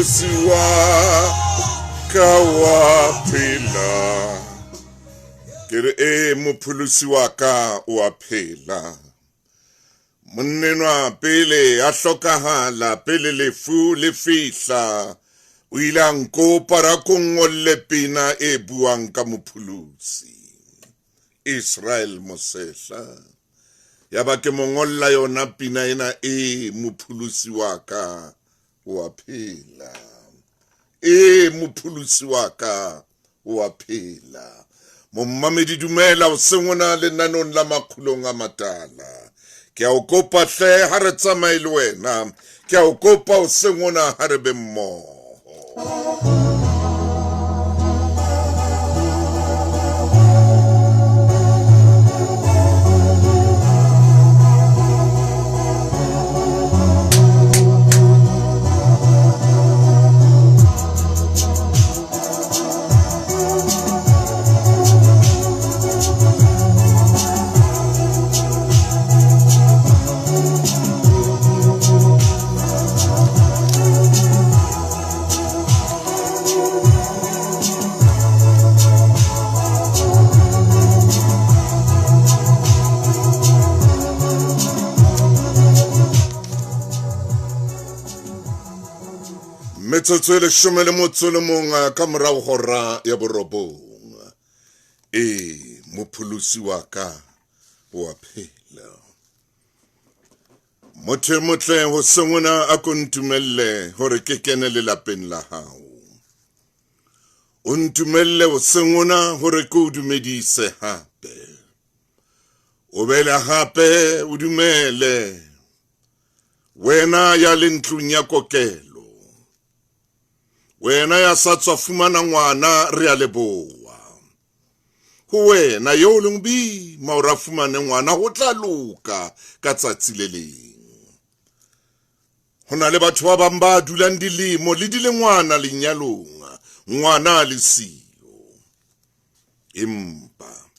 Mopholosi wa ka wa phela. Ke re ee, Mopholosi wa ka o a phela. Monnenwa pele a hlokahala, pele lefu le fihla, o ile a nkopa ra ko ngolle pina e buang ka Mopholosi. Israel Mosehla. Ya ba ke mo ngolla yona pina ena e Mopholosi wa ka o a phela. E Mopholosi wa ka o a phela. Mommamedi dumela o seng o na lenanong la makgulong a matala. Ke a o kopa hle ha re tsamaye le wena. Ke a o kopa o seng o na ha re be mmoho. Metsotso e leshome le motso le mong eh, ka morago gora ya borobong. Ee, mopholosi wa ka o a phela. Motho e motle ho sengona a ko ntumelle hore ke kene lelapeng la hao. O ntumelle ho sengona hore ke o dumedise hape. O bele hape o dumele. Wena ya le ntlong ya kokelo. Wena ya sa tswa fumana ngwana re a leboha. Ho wena eo o leng boima hore a fumane ngwana ho tla loka ka tsatsi le leng. Ho na le batho ba bang ba dulang dilemo le dilengwana lenyalong, ngwana a le siyo. Empa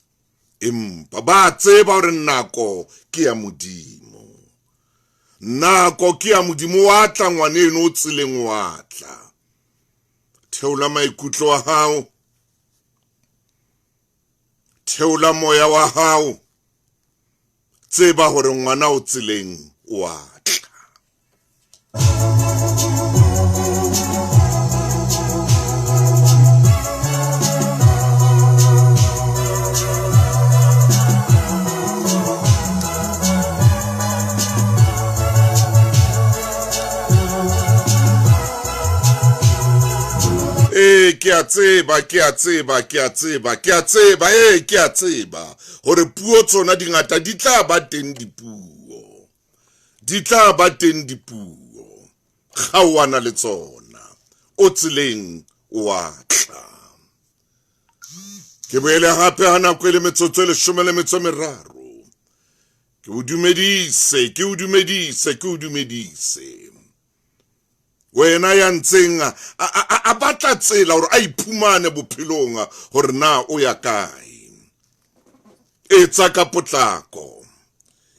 empa ba tseba hore nako ke ya Modimo. Nako ke ya Modimo wa tla ngwaneno o tseleng wa tla. Theola maikutlo a hao. Theola moya wa hao. Tseba hore ngwana o tseleng wa tla. Ee, ke a tseba, ke a tseba, ke a tseba, ke a tseba, ee, ke a tseba hore puo tsona di ngata di tla ba teng dipuo. Di tla ba teng dipuo. Kgaoana le tsona. O tseleng o a tla. Ke boele hape ha nako e le metsotso e leshome le metso e meraro. Ke o dumedise, ke o dumedise, ke o dumedise. Wena ya ntseng a batla tsela hore a iphumane bophelong hore na o ya kae. Etsa ka potlako.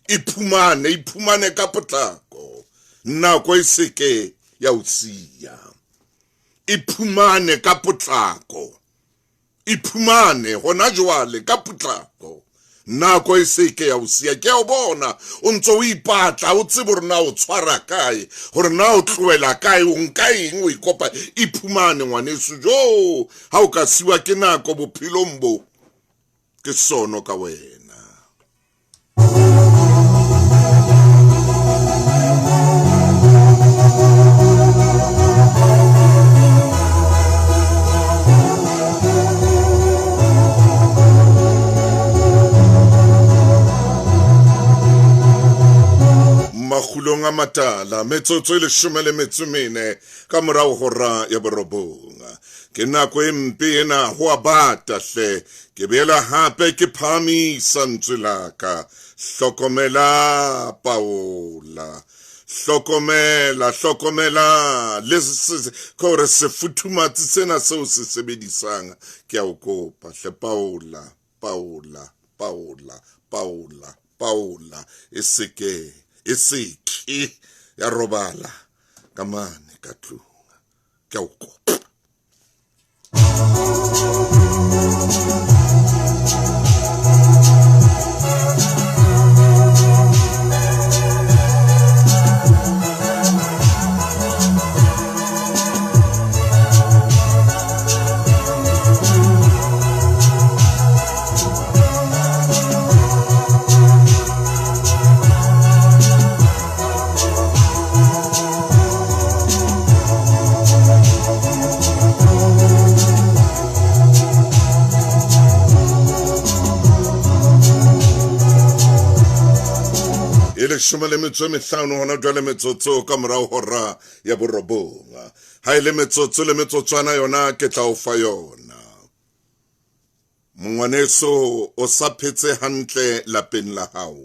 Iphumane, iphumane ka potlako. Nako e seke ya o siya. Iphumane ka potlako. Iphumane hona jwale ka potlako. Nako e se ke ya o siya. Ke a o bona o ntse o ipatla, o tsebe hore na o tshwara kae, hore na o tlohela kae, o nka eng, o ikopa. Iphumane ngwaneso. Jo, ha o ka siwa ke nako bophelong bo, ke sono ka wena. Makgulong a matala metsotso e leshome le metso mene ka morao hora ya borobong. Ke nako e mpe ena, ho a bata hle. Ke boela hape ke phahamisa ntswe la ka. Hlokomela, Paola. Hlokomela, hlokomela le ke hore sefuthumatsi sena seo se sebedisang. Ke a o kopa hle, Paola, Paola, Paola, Paola, Paola, e seke, e seke ya robala ka mane ka tlung. Ke a o kopa. E leshome le metso e mehlano hona jwale metsotso ka morao hora ya borobong. Ha e le metsotso le metsotswana yona ke tla o fa yona. Mongwaneso o sa phetse hantle lapeng la hao.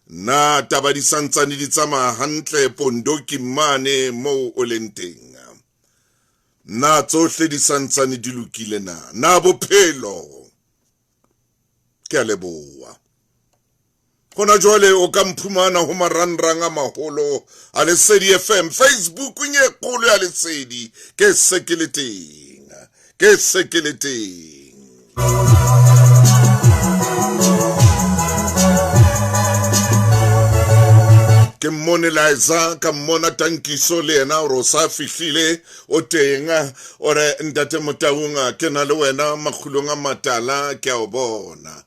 Na taba di santsane di tsamaya hantle Pondoki mane moo o leng teng? Na tsohle di santsane di lokile na? Na bophelo? Ke a leboha. Hona jwale o ka mphumana ho marangrang a maholo a Lesedi FM, Facebookong e kgolo ya Lesedi. Ke se ke le teng, ke se ke le teng. Ke mmone Liza, ka mmona Tankiso le yena gore o sa fihlile o teng. O re ntate Motaung ke na le wena makgulong a matala, ke a o bona.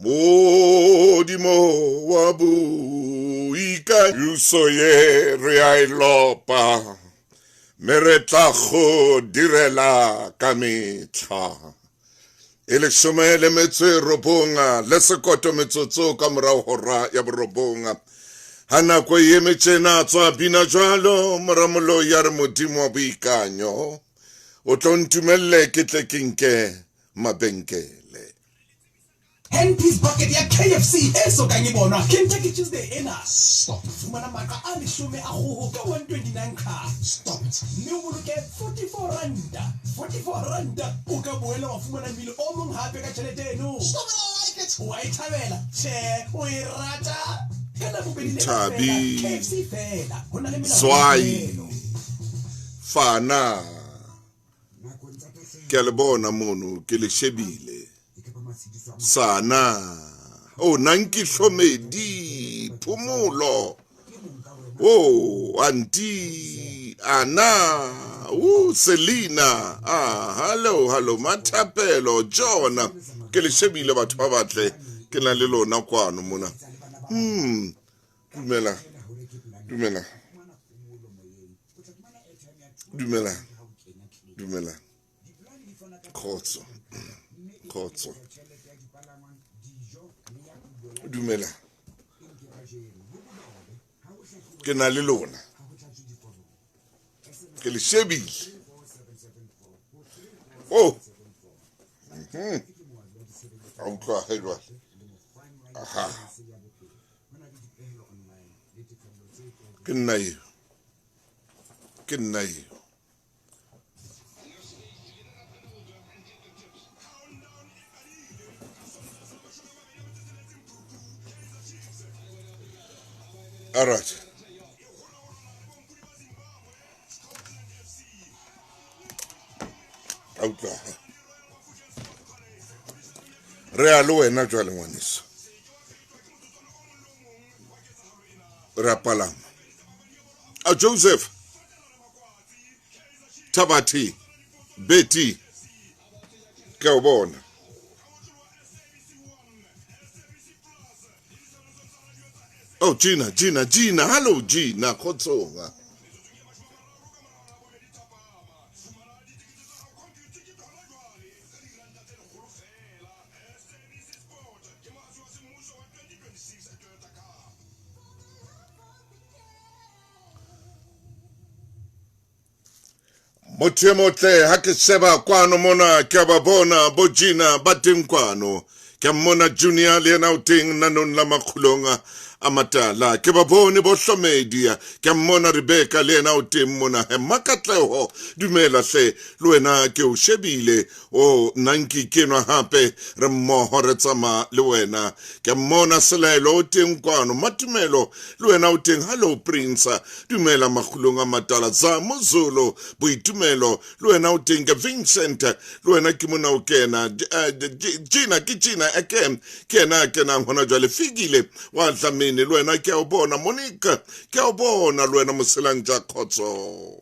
Modimo wa boikanyiso ye re a e lopa, mme re tla go direla ka metlha. E leshome le metso e robong le sekoto metsotso ka morago hora ya borobong. Ha nako e eme tjena, tswa bina jwalo, moramoloi ya re Modimo wa boikanyo, o tlo ntumelle ke tle ke nke mabenkele. Ten piece bucket ya KFC e sokang e bonwa Kentucky Tuesday ena. Stop. Fumana maqa a leshome a kgoho ka 129 ka. Stop. Mme o boloke 44 ranta. 44 ranta. O ka boela wa fumana mmele o mong hape ka tjhelete eno. Stop it, I like it. Wa e thabela? Tjhe, o e rata? Ka Labobedi lena Thabi. feela, KFC feela. Ho na le melao le Swai. dipehelo. Fana. Ke a le bona mono, ke le shebile. Sana. Oh, Nanki Hlomedi, Phomolo. Oh, Auntie Anna. Oh, Selina. Ah, hello, hello, Mathapelo, John. Ke le shebile batho ba batle. Ke na le lona kwano mona. Dumela. Dumela. Dumela. Dumela. Khotso. Khotso. Dumela. Ke na le lona. Ke le shebile. Oh. A utlwa he jwale. Aha. Ke nna eo. Ke nna eo. All right. A utlwa. Re a le wena jwale ngwaneso. Re a palama. A Joseph Thabati Betty ke o bona. Oh Gina, Gina, Gina, hello Gina, kgotsong. Motho e motle ha ke sheba kwano mona ke a ba bona bo Gina ba teng kwano. Ke a mmona Junior le yena o teng nanong la makgulong. a matala. Ke ba bone bo Hlomedi, ke mmona Rebecca le yena o teng mona. Mmakatleho, dumela hle, le wena ke o shebile. O nanki ke nwa hape re mmoho re tsamaya le wena. Ke mmona Selaelo o teng kwano. Matumelo le wena o teng. Hallo Prince, dumela makgulong a matala. Zamo Zulu, Boitumelo le wena o teng. Ke Vincent le wena ke mona o kena. Gina ke Gina eke ke yena a kenang hona jwale. Fikile wa Dlamini le wena ke a o bona. Monica ke a o bona le wena Moselantja Khotso.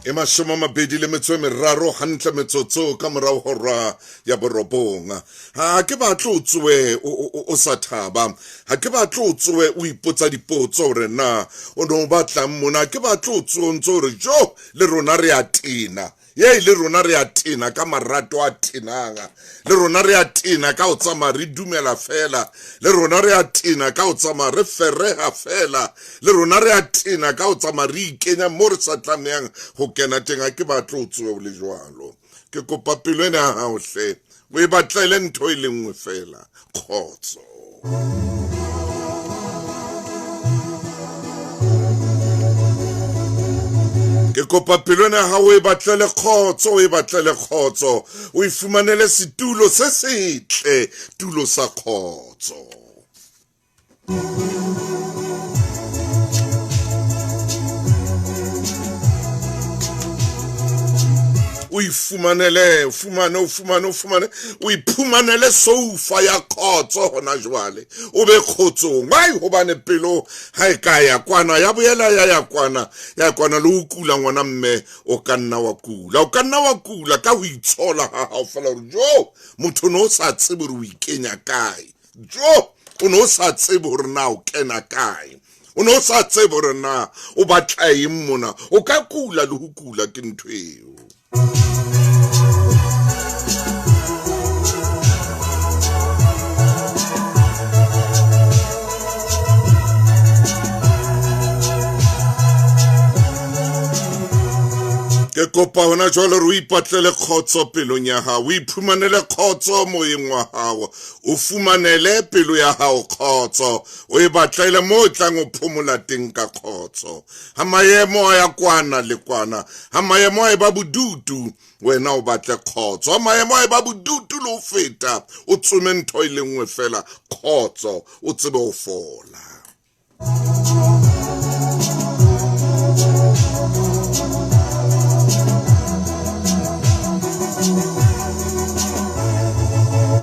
E 23 hantle metsotso ka morao hora ya 9. Ha ke batle o tsoe o sa thaba, ha ke batle o tsoe o ipotsa dipotso hore na o no batlang mona. Ke batle o tsoe o ntso hore jo le rona re a tena. Ye le rona re a tena ka marato a tenanga, le rona re a tena ka ho tsamaya re dumela fela, le rona re a tena ka ho tsamaya re fereha fela, le rona re a tena ka ho tsamaya re ikenya mo re sa tlamehang ho kena teng. Ha ke batle o tsoe o le jwalo. Ke kopa pelo ena ya hao hle o e batlele ntho e le nngwe fela, kgotso. Ke kopa pelo ena ya hao e batlele kgotso, o e batlele kgotso, o e fumanele setulo se setle, tulo sa kgotso. O ifumanele, o fumane, o fumane, o fumane, o iphumanele soufa ya kgotso hona jwale, o be kgotsong. Ai, hobane pelo ha e ka ya kwana, ya boela ya ya kwana, ya kwana le ho kula ngwana mme, o ka nna wa kula, o ka nna wa kula ka ho itshola ha hao fela hore jo, motho no sa tsebe hore o ikenya kae, jo, o no sa tsebe hore na o kena kae, o no sa tsebe hore na o batla eng mona. O ka kula le ho kula ke ntho eo. Ke kopa hona jwale hore o ipatlele kgotso pelong ya hao, o iphumanele kgotso moyeng wa hao, o fumanele pelo ya hao kgotso, o e batlele mo o tlang o phomola teng ka kgotso. Ha maemo a ya kwana le kwana, ha maemo a e ba bodutu, wena o batle kgotso. Ha maemo a e ba bodutu le ho feta, o tsome ntho e le nngwe fela, kgotso, o tsebe ho fola.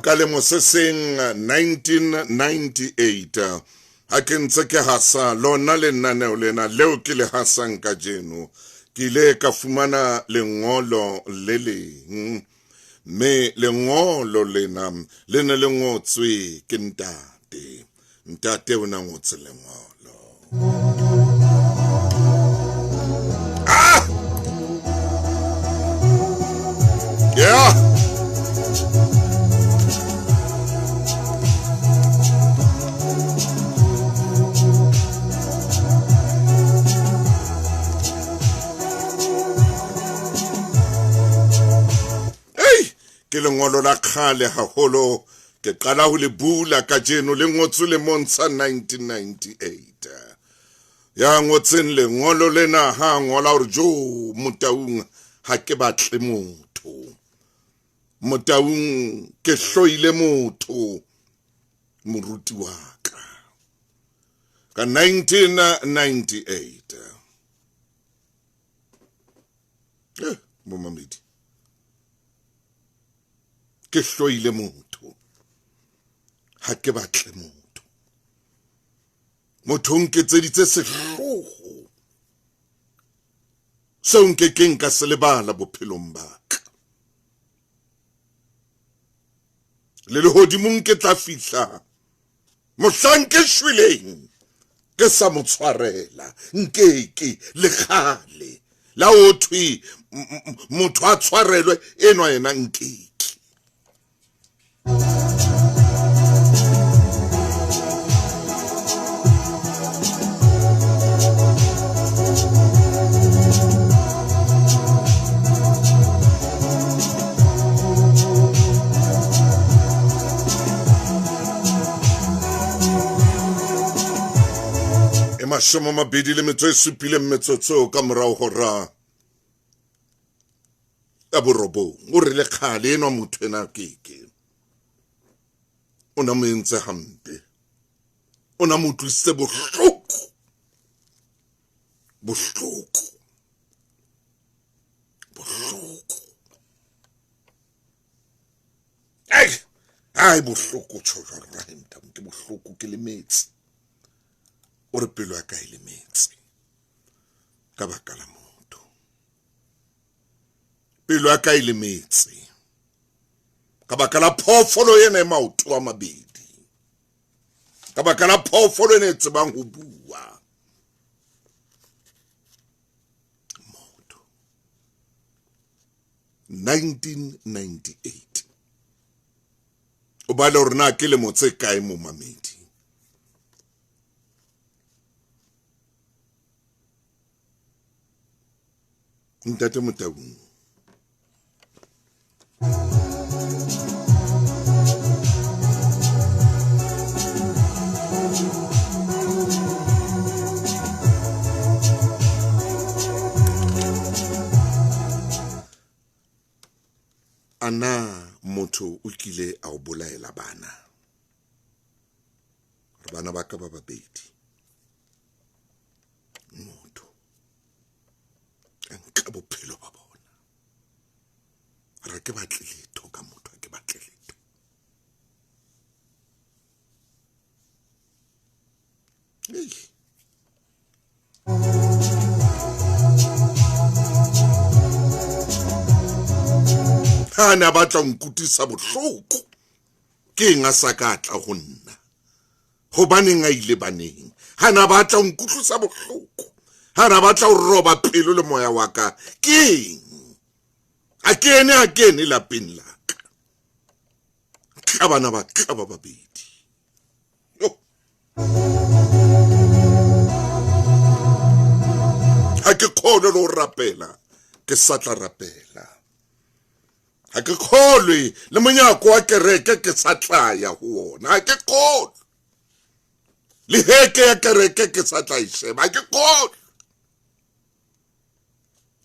Ka lemo se seng 1998, ha ke ntse ke hasa lona lenaneo lena leo ke le hasang kajeno, ke ile ka fumana lengolo le leng, mme lengolo lena le ne le ngotswe ke ntate. Ntate o na ngotse lengolo. Ah! Yeah! Hey! Ke lengolo la kgale haholo, ke qala ho le bula kajeno, le ngotswe lemong sa 1998. Ya ngotseng lengolo lena ha ngola hore jo Motaung ha ke batle motho, Motaung ke hloile motho, moruti wa ka. Ka 1998. Momamedi, ke hloile motho, ha ke batle motho. Motho o nketseditse sehloho seo nkekeng ka se lebala bophelong ba ka. Le lehodimong ke tla fihla mohlang ke shweleng ke sa mo tshwarela, nkeke le kgale la o thwe motho a tshwarelwe, enwa yena nkeke. Mashome a mabedi le metso e supileng metsotso ka morao hora ya borobong. O re le kgale enwa motho ena keke. O na mo entse hampe. O na mo utlwisitse bohloko. Bohloko. Bohloko. Ai, ai bohloko tjho jwalo Rahim ke bohloko ke lemetse. O re pelo ya ka e lemetse ka baka la motho. Pelo ya ka e lemetse ka baka la phoofolo ena e maoto a mabedi. Ka baka la phoofolo ena e tsebang ho bua. Motho. 1998. O bale hore na ke lemo tse kae momamedi. Ntate Motaung. A na motho o kile a o bolaela bana? Re bana ba ka ba babedi. Motho a nka bophelo ba bona. Re ke batle letho ka motho, ha ke batle letho. Ei. Ha ne a batla ho nkutisa bohloko, ke eng a sa ka tla ho nna? Hobaneng a ile baneng? Ha ne a batla ho nkutlwisa bohloko, ha ne a batla ho roba pelo le moya wa ka, ke eng? A kene, a kene lapeng la ka. Ka bana ba ka ba babedi. Ha ke kgone le ho rapela, ke sa tla rapela. Ha ke kgolwe le monyako wa kereke ke sa tla ya ho wona. Ha ke kgolwe le heke ya kereke ke sa tla e sheba. Ha ke kgolwe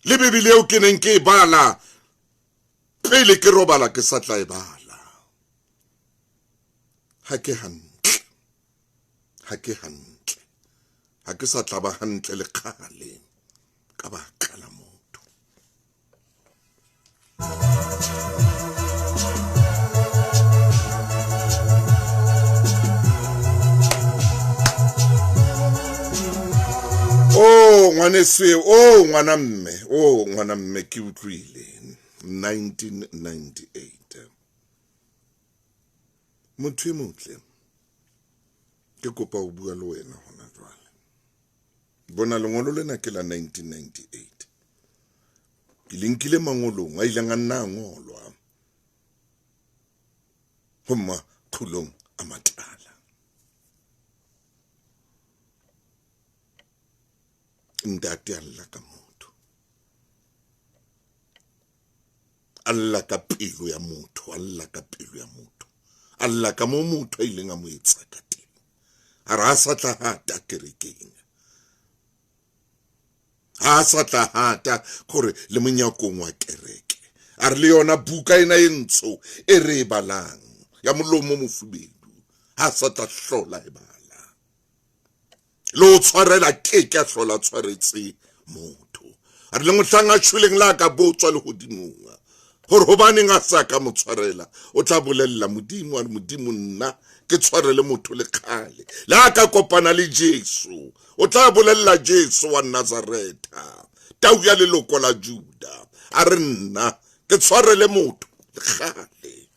le Bibele eo ke neng ke e bala pele ke robala ke sa tla e bala. Ha ke hantle, ha ke hantle, ha ke sa tla ba hantle le kgale ka baka la motho. Oh ngwaneso eo, oh ngwana mme, oh ngwana mme ke utlwile 1998. Motho e motle, ke kopa ho bua le wena hona jwale. Bona lengolo lena ke la 1998. Ke le nkile mangolong a ileng a nna a ngolwa ho maqhulong a matala. Ntate a lla ka motho. A lla ka pelo ya motho, a lla ka pelo ya motho. A lla ka moo motho a ileng a mo etsa ka teng. A re ha sa tla hata kerekeng. Ha sa tla hata gore le monyakong wa kereke. A re le yona buka ena e ntsho e re e balang ya molomo o mofubedu, ha sa tla hlola e bala. Le ho tshwarela ke ke a hlola tshwaretse motho. A re le mohlang a shweleng la ka botswa lehodimong gore hobaneng a sa ka mo tshwarela, o tla bolella Modimo, a re Modimo nna ke tshwarele motho le kgale. Le ha ka kopana le Jesu, o tla bolella Jesu wa Nazaretha, tau ya leloko la Juda, a re nna ke tshwarele motho le kgale.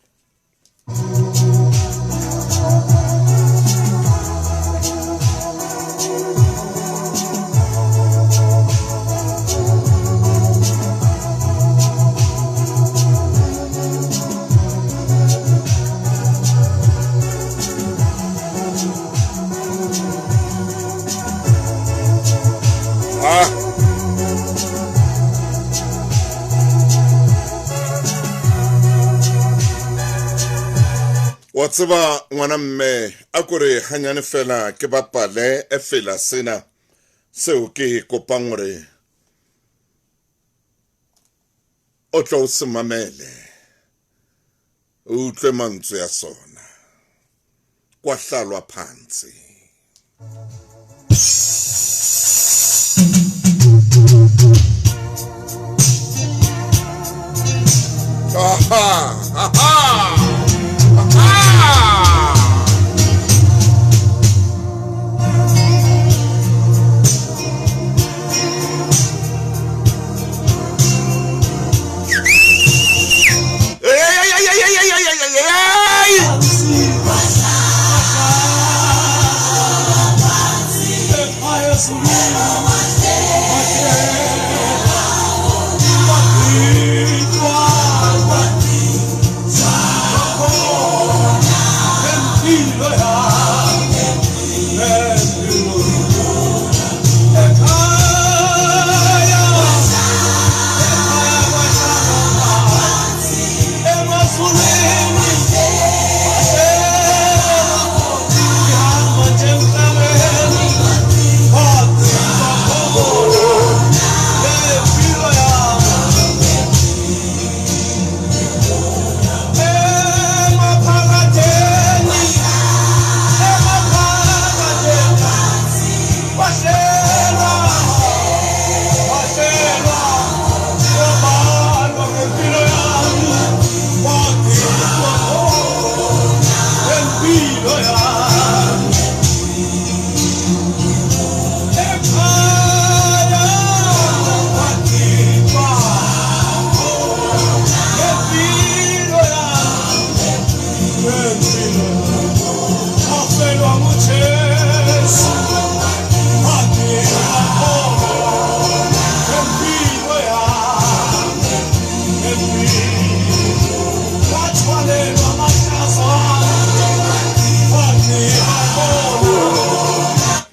Wa tseba ngwana mme, a kore hanyane fela ke bapale fela sena. Seo ke kopang hore o tlo o se mamele, o utlwe mantswe a sona. Kwahlalwa phansi. Aha, aha, aha.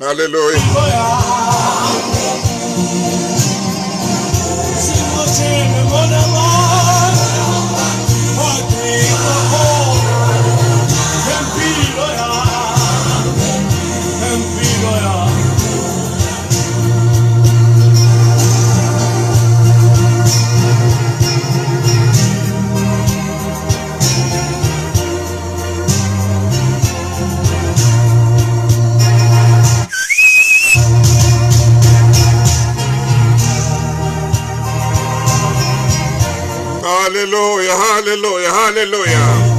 Hallelujah. Hallelujah, hallelujah, hallelujah.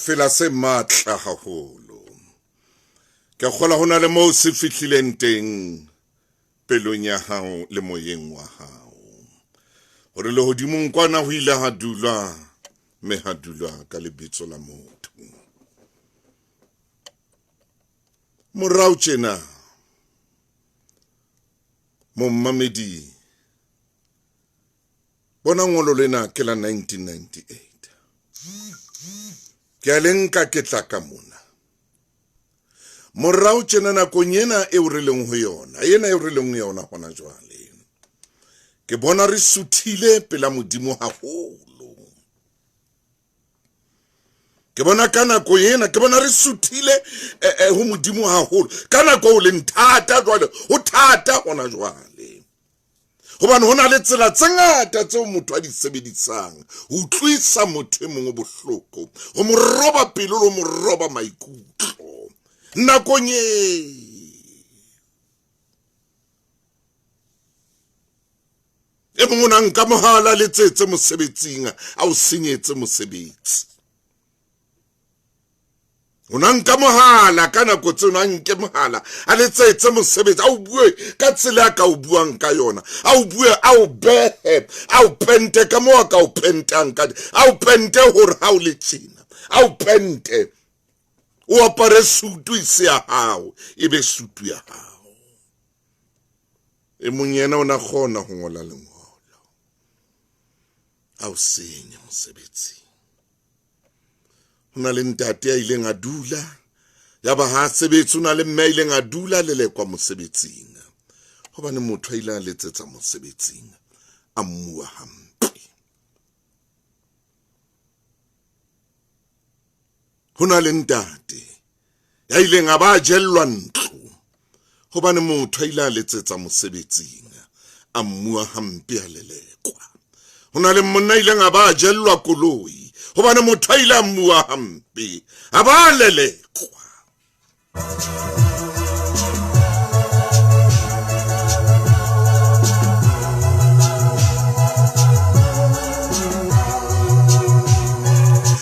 Fela se matla haholo. Ke kgola ho na le moo se fihlileng teng pelong ya hao le moyeng wa hao. Hore lehodimong kwana ho ile ha dulwa, mme ha dulwa ka lebitso la motho. Morao tjena, mommamedi, bona ngolo lena ke la 1998. Ke a le nka ke tla ka mona. Morao tjena nakong ena eo re leng ho yona, ena eo re leng ho yona hona jwale. Ke bona re suthile pela Modimo haholo. Ke bona ka nako ena, ke bona re suthile ho Modimo haholo. Ka nako o leng thata jwale, ho thata hona jwale. Hobane ho na le tsela tse ngata tseo motho a di sebedisang ho utlwisa motho e mongwe bohloko, ho mo roba pelo le ho mo roba maikutlo. Nakong e. E mong o na nka mohala a letsetse mosebetsing a o senyetse mosebetsi. O na nka mohala ka nako tseo na nke mohala a letsetse mosebetsi a o bue ka tsela a ka o buang ka yona a o bue a o behe a o pente ka moo a ka o pentang ka a o pente hore ha o le tjena a o pente o apare sutu e se ya hao e be sutu ya hao. E mong yena o na kgona ho ngola lengolo a o senye mosebetsing. Ho na le ntate ya ileng a dula ya ba ha sebetse, o na le mme a ileng a dula lelekwa mosebetsing hobane motho a ile a letsetsa mosebetsing a mmua hampe. Ho na le ntate ya ileng a ba jellwa ntlo hobane motho a ile a letsetsa mosebetsing a mmua hampe a lelekwa. Ho na le monna a ileng a ba jellwa koloi hobane motho a ile a mmua hampe a ba lelekwa.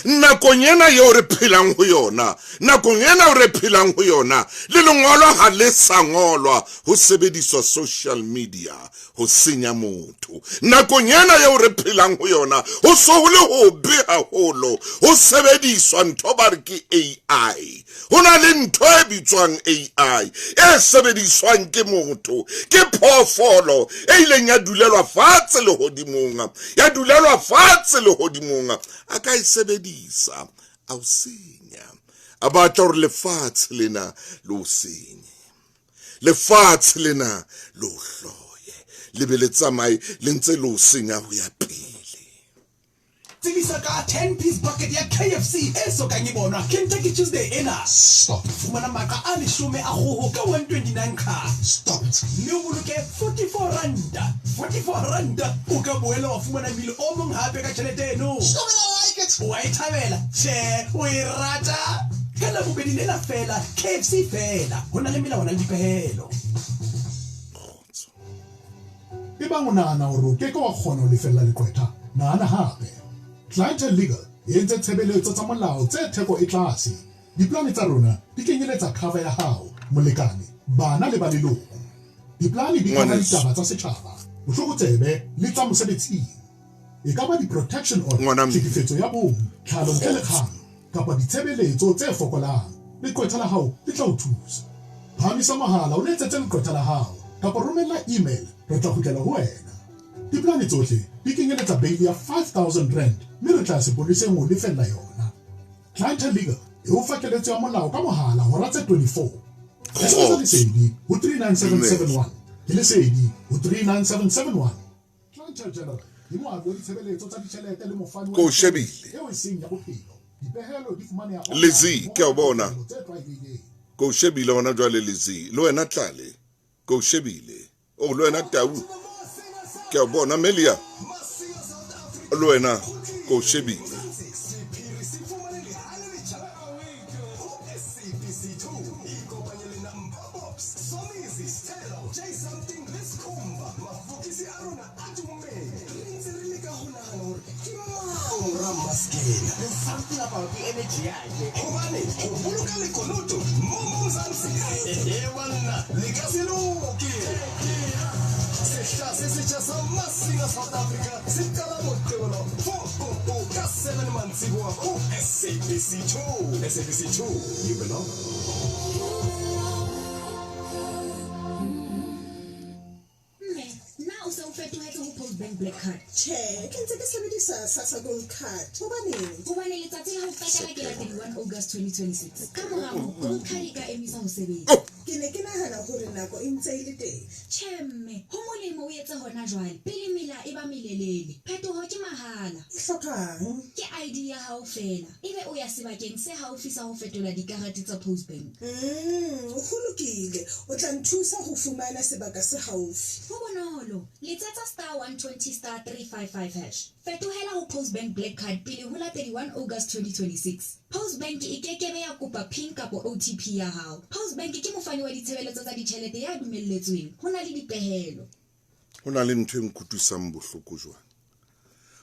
Nakong ena eo re phelang ho yona, nakong ena re phelang ho yona, le lengolo ha le sa ngolwa, ho sebediswa social media ho senya motho. Nakong ena eo re phelang ho yona, ho so ho le hobe haholo, ho sebediswa ntho ba re ke AI. Ho na le ntho e bitswang AI e sebediswang ke motho, ke phoofolo e ileng ya dulelwa fatshe lehodimong, ya dulelwa fatshe lehodimong, a ka e sebedisa a o senya, a batla hore lefatshe lena le o senye, lefatshe lena le o hloye, le be le tsamaye le ntse le o senya ho ya pele. Tsebisa ka 10 piece bucket ya KFC e sokang e bonwa Kentucky Tuesday ena. Stop. Fumana maqa a leshome a kgoho ka 129 kha. Stop it. Mme o boloke 44 ranta. 44 ranta. O ka boela wa fumana meal o mong hape ka tjhelete eno. Stop it, I like it. Wa e thabela? Tjhe, o e rata? Ka Labobedi lena feela, KFC feela. Ho na le melawana le dipehelo. Kgotso. Ebang o nahana hore o ke ke wa kgona ho lefella leqwetha, nahana hape. Clientele Legal e entse tshebeletso tsa molao tse theko e tlase. Diplane tsa rona di kenyeletsa cover ya hao, molekane, bana le ba leloko. Diplane di cover Ngwaneso. ditaba tsa setjhaba, botlokotsebe le tsa mosebetsing. E ka ba di-protection order, Ngwana mme. tlhekefetso ya bong, tlhalo ntle le Kgotso. kgang, kapa ditshebeletso tse fokolang, leqwetha la hao le tla o thusa. Phahamisa mohala o letsetse leqwetha la hao kapa romella email re tla kgutlela ho wena. Diplane tsohle di kenyeletsa beili ya R5000 mme re tla ya sepoleseng ho o lefella yona. Clientele Legal e o fa keletso ya molao ka mohala hora tse 24. Letsetsa Kgotso. Lesedi ho Dumela. 39771. Ke Lesedi ho 39771. Ke o shebile. Lizzy, ke a o bona. Ke o shebile hona jwale Lizzy. Le wena Tlale, ke o shebile. Oh, le wena Tau, ke a o bona. Melia, le wena ke o shebile. Mme, na o se o fetohetse ho Postbank Black Card? Tjhe, ke ntse ke sebedisa Sassa Gold Card. Hobaneng? Hobane letsatsi la ho qetela ke la 31 August 2026. Ka mora moo, Gold Card e ka emisa ho sebetsa. Ke ne ke nahana hore nako e ntse e le teng. Tjhe mme, ho molemo o etse hona jwale, pele mela e ba melelele. Phetoho ke mahala. E hlokang? Ke ID ya hao feela, ebe o ya sebakeng se haufi sa ho fetola dikarete tsa Postbank. Umm, ho lokile. O tla nthusa ho fumana sebaka se haufi. Ho bonolo. Letsetsa star 120 star 355 hash. Fetohela ho Postbank Black Card pele ho la 31 August 2026. Postbank e ke ke be ya kopa pin kapa OTP ya hao. Postbank ke mofani wa ditshebeletso tsa ditjhelete ya dumelletsweng. Ho na le dipehelo. Ho na le ntho e nkutlwisang bohloko jwang.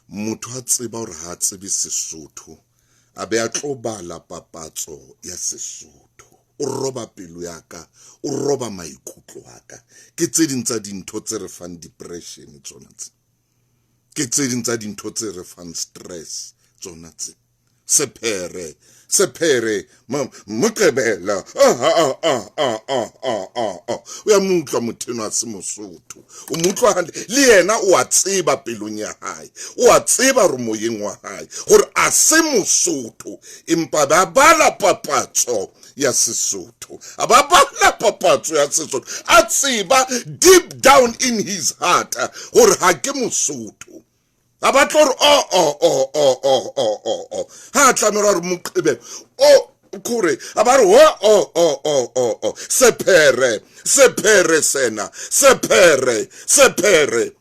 Motho a tseba hore ha a tsebe Sesotho, a be a tlo bala papatso ya Sesotho. O roba pelo ya ka, o roba maikutlo a ka. Ke tse ding tsa dintho tse re fang depression tsona tse. Ke tse ding tsa dintho tse re fang stress tsona tse. Sephere, sephere, Moqebela. O ya mo utlwa motho enwa a se Mosotho. O mo utlwa hantle. Le yena o a tseba pelong ya hae. O a tseba hore moyeng wa hae hore a se Mosotho, empa ba bala papatso ya Sesotho. A ba bala papatso ya Sesotho. A tseba deep down in his heart hore ha ke Mosotho. A ba tlo re o o o o o o o o. Ha a tlamela hore Moqebelo o kore a ba re o o o o o o. Sephere, sephere sena, sephere, sephere.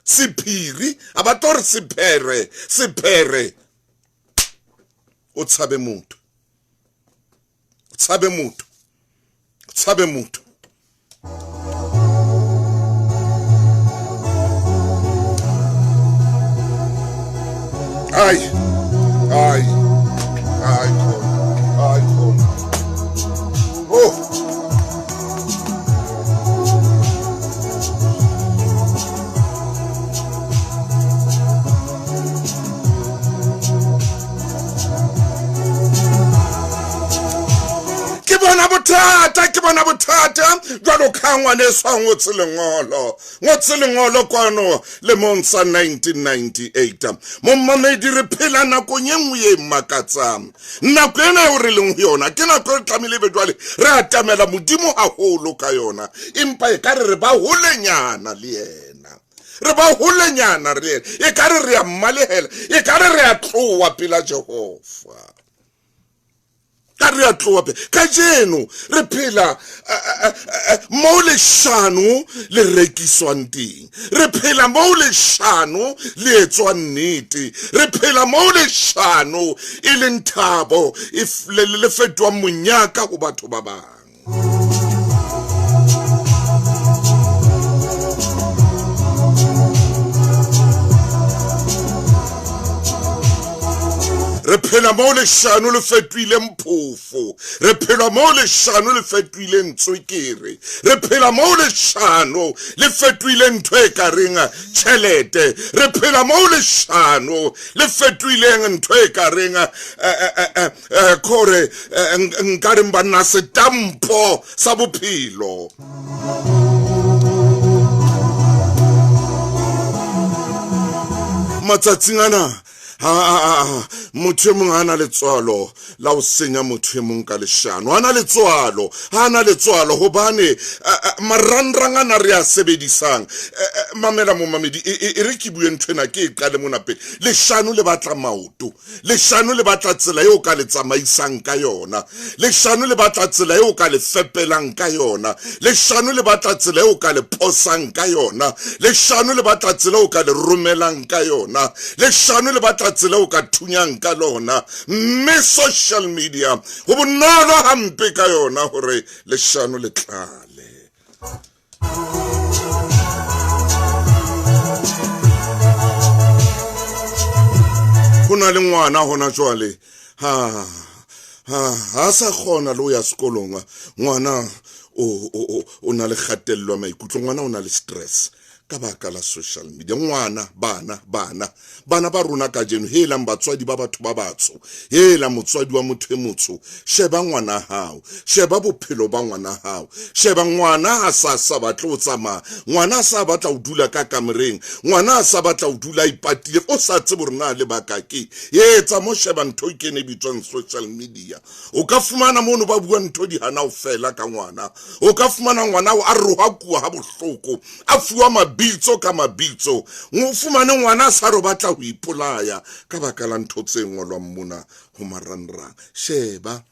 Sephiri, a ba tlo re sephere, sephere. O tshabe motho. O tshabe motho. O tshabe motho. Ai, ai, ai, khona, ai, khona. Oh. Ke bona bothata, ke bona bothata. Jwalo ka ngwaneso a ngotse lengolo, ngotse lengolo kwano lemong sa 1998. Momamedi, re phela nakong e nngwe e makatsang. Nako ena eo re leng ho yona ke nako e tlamehile be jwale re atamela Modimo haholo ka yona, empa e ka re re ba holenyana le yena. Re ba holenyana re yena, e ka re re a mmalehela, e ka re re a tloha pela Jehova. Ka re a tloha pele. Kajeno re phela mo leshano le rekiswang teng. Re phela mo leshano le etswang nnete. Re phela mo leshano e leng thabo e le fetohang monyaka ho batho ba bang. Re phela mo leshano le fetohileng phofo. Re phela mo leshano le fetohileng tswekere. Re phela mo leshano le fetohileng ntho e ka reng tjhelete. Re phela mo leshano le fetohileng ntho e ka reng, kore, nka reng banna, setampo sa bophelo. Matsatsing ana, ha, motho e mong ha na letswalo la ho senya motho e mong ka leshano. Ha na letswalo, ha na letswalo hobane marangrang ana re a sebedisang. Mamela momamedi, e re ke bue ntho ena, ke e qale mona pele. Leshano le batla maoto. Leshano le batla tsela eo ka le tsamaisang ka yona. Leshano le batla tsela eo ka le fepelang ka yona. Leshano le batla tsela eo ka le posang ka yona. Leshano le batla tsela eo ka le romelang ka yona. Leshano le batla tsela eo ka thunyang ka lona. Mme social media ho bonolo hampe ka yona hore leshano le tlale. Ho na le ngwana hona jwale, ha sa kgona le ho ya sekolong. Ngwana o na le kgatello ya maikutlo, ngwana o na le stress ka baka la social media. Ngwana, bana, bana, bana ba rona kajeno, helang batswadi ba batho ba batsho, hela motswadi wa motho e motsho, sheba ngwana hao, sheba bophelo ba ngwana hao, sheba ngwana ha sa sa batle ho tsamaya, ngwana ha sa batla ho dula ka kamoreng, ngwana ha sa batla ho dula a ipatile, o sa tsebe hore na lebaka ke etsa mo. Sheba ntho e kene e bitswang social media, o ka fumana mono ba bua ntho di hana ho fela ka ngwana. O ka fumana ngwana a rohakuwa ha bohloko, a fuwa mabitso ka mabitso. O fumane ngwana a sa re o batla ho ipolaya ka baka la ntho tse ngolwang mona ho marangrang. Sheba.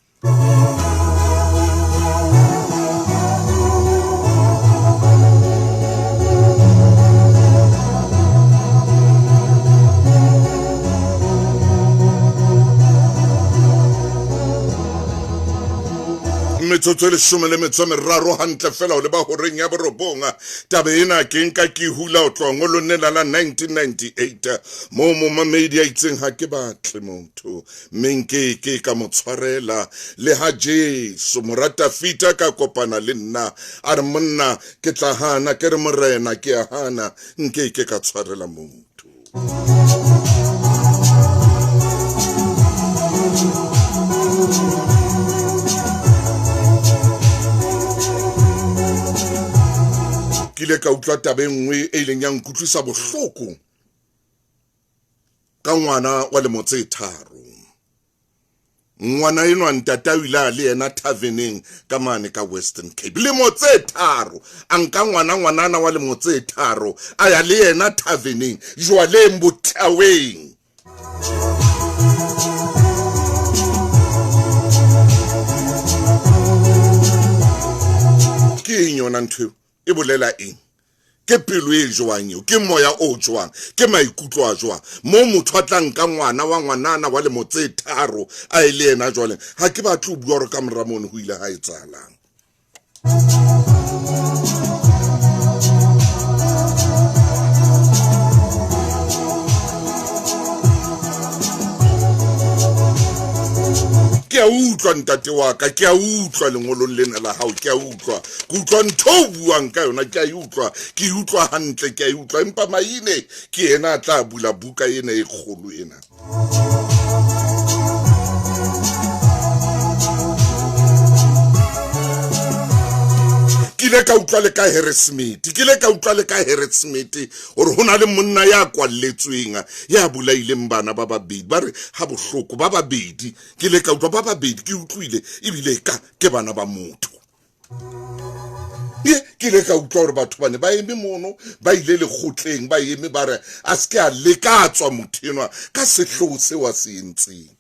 Metsotso e leshome le metso e meraro hantle fela ho leba horeng ya borobong. Taba ena ke nka ke hula ho tloha ngolong lena la 1998 moo momamedi a itseng ha ke batle motho mme nke ke ka mo tshwarela le ha Jesu mora Tafita ka kopana le nna a re monna ke tla hana ke re morena ke a hana nke ke ka tshwarela motho. Ke ile ka utlwa taba e nngwe e ileng ya nkutlwisa bohloko ka ngwana wa lemo tse tharo. Ngwana enwa ntate o ile a le yena taverneng ka mane ka Western Cape. Lemo tse tharo a nka ngwana ngwanana wa lemo tse tharo a ya le yena taverneng jwaleng bothaweng. Ke eng yona ntho eo? E bolela eng? Ke pelo e jwang eo? Ke moya o jwang? Ke maikutlo a jwang? Moo motho a tla nka ngwana wa ngwanana wa lemo tse tharo a e le yena jwale. Ha ke batle ho bua hore ka mora mono ho ile ha etsahalang. Ke a utlwa ntate wa ka, ke a utlwa lengolong lena la hao, ke a utlwa. Ke utlwa ntho o buang ka yona, ke a e utlwa, ke e utlwa hantle, ke a e utlwa. Empa Maine ke yena a tla bula buka ena e kgolo ena. Ke ile ka utlwa le ka Harrismith, ke ile ka utlwa le ka Harrismith hore ho na le monna ya kwalletsweng ya bolaileng bana ba babedi, ba re ha bohloko ba babedi. Ke ile ka utlwa ba babedi, ke utlwile ebile ka ke bana ba motho. Ye, ke ile ka utlwa hore batho ba ne ba eme mono, ba ile lekgotleng, ba eme ba re a se ke a leka a tswa motho enwa ka sehloho seo a se entseng.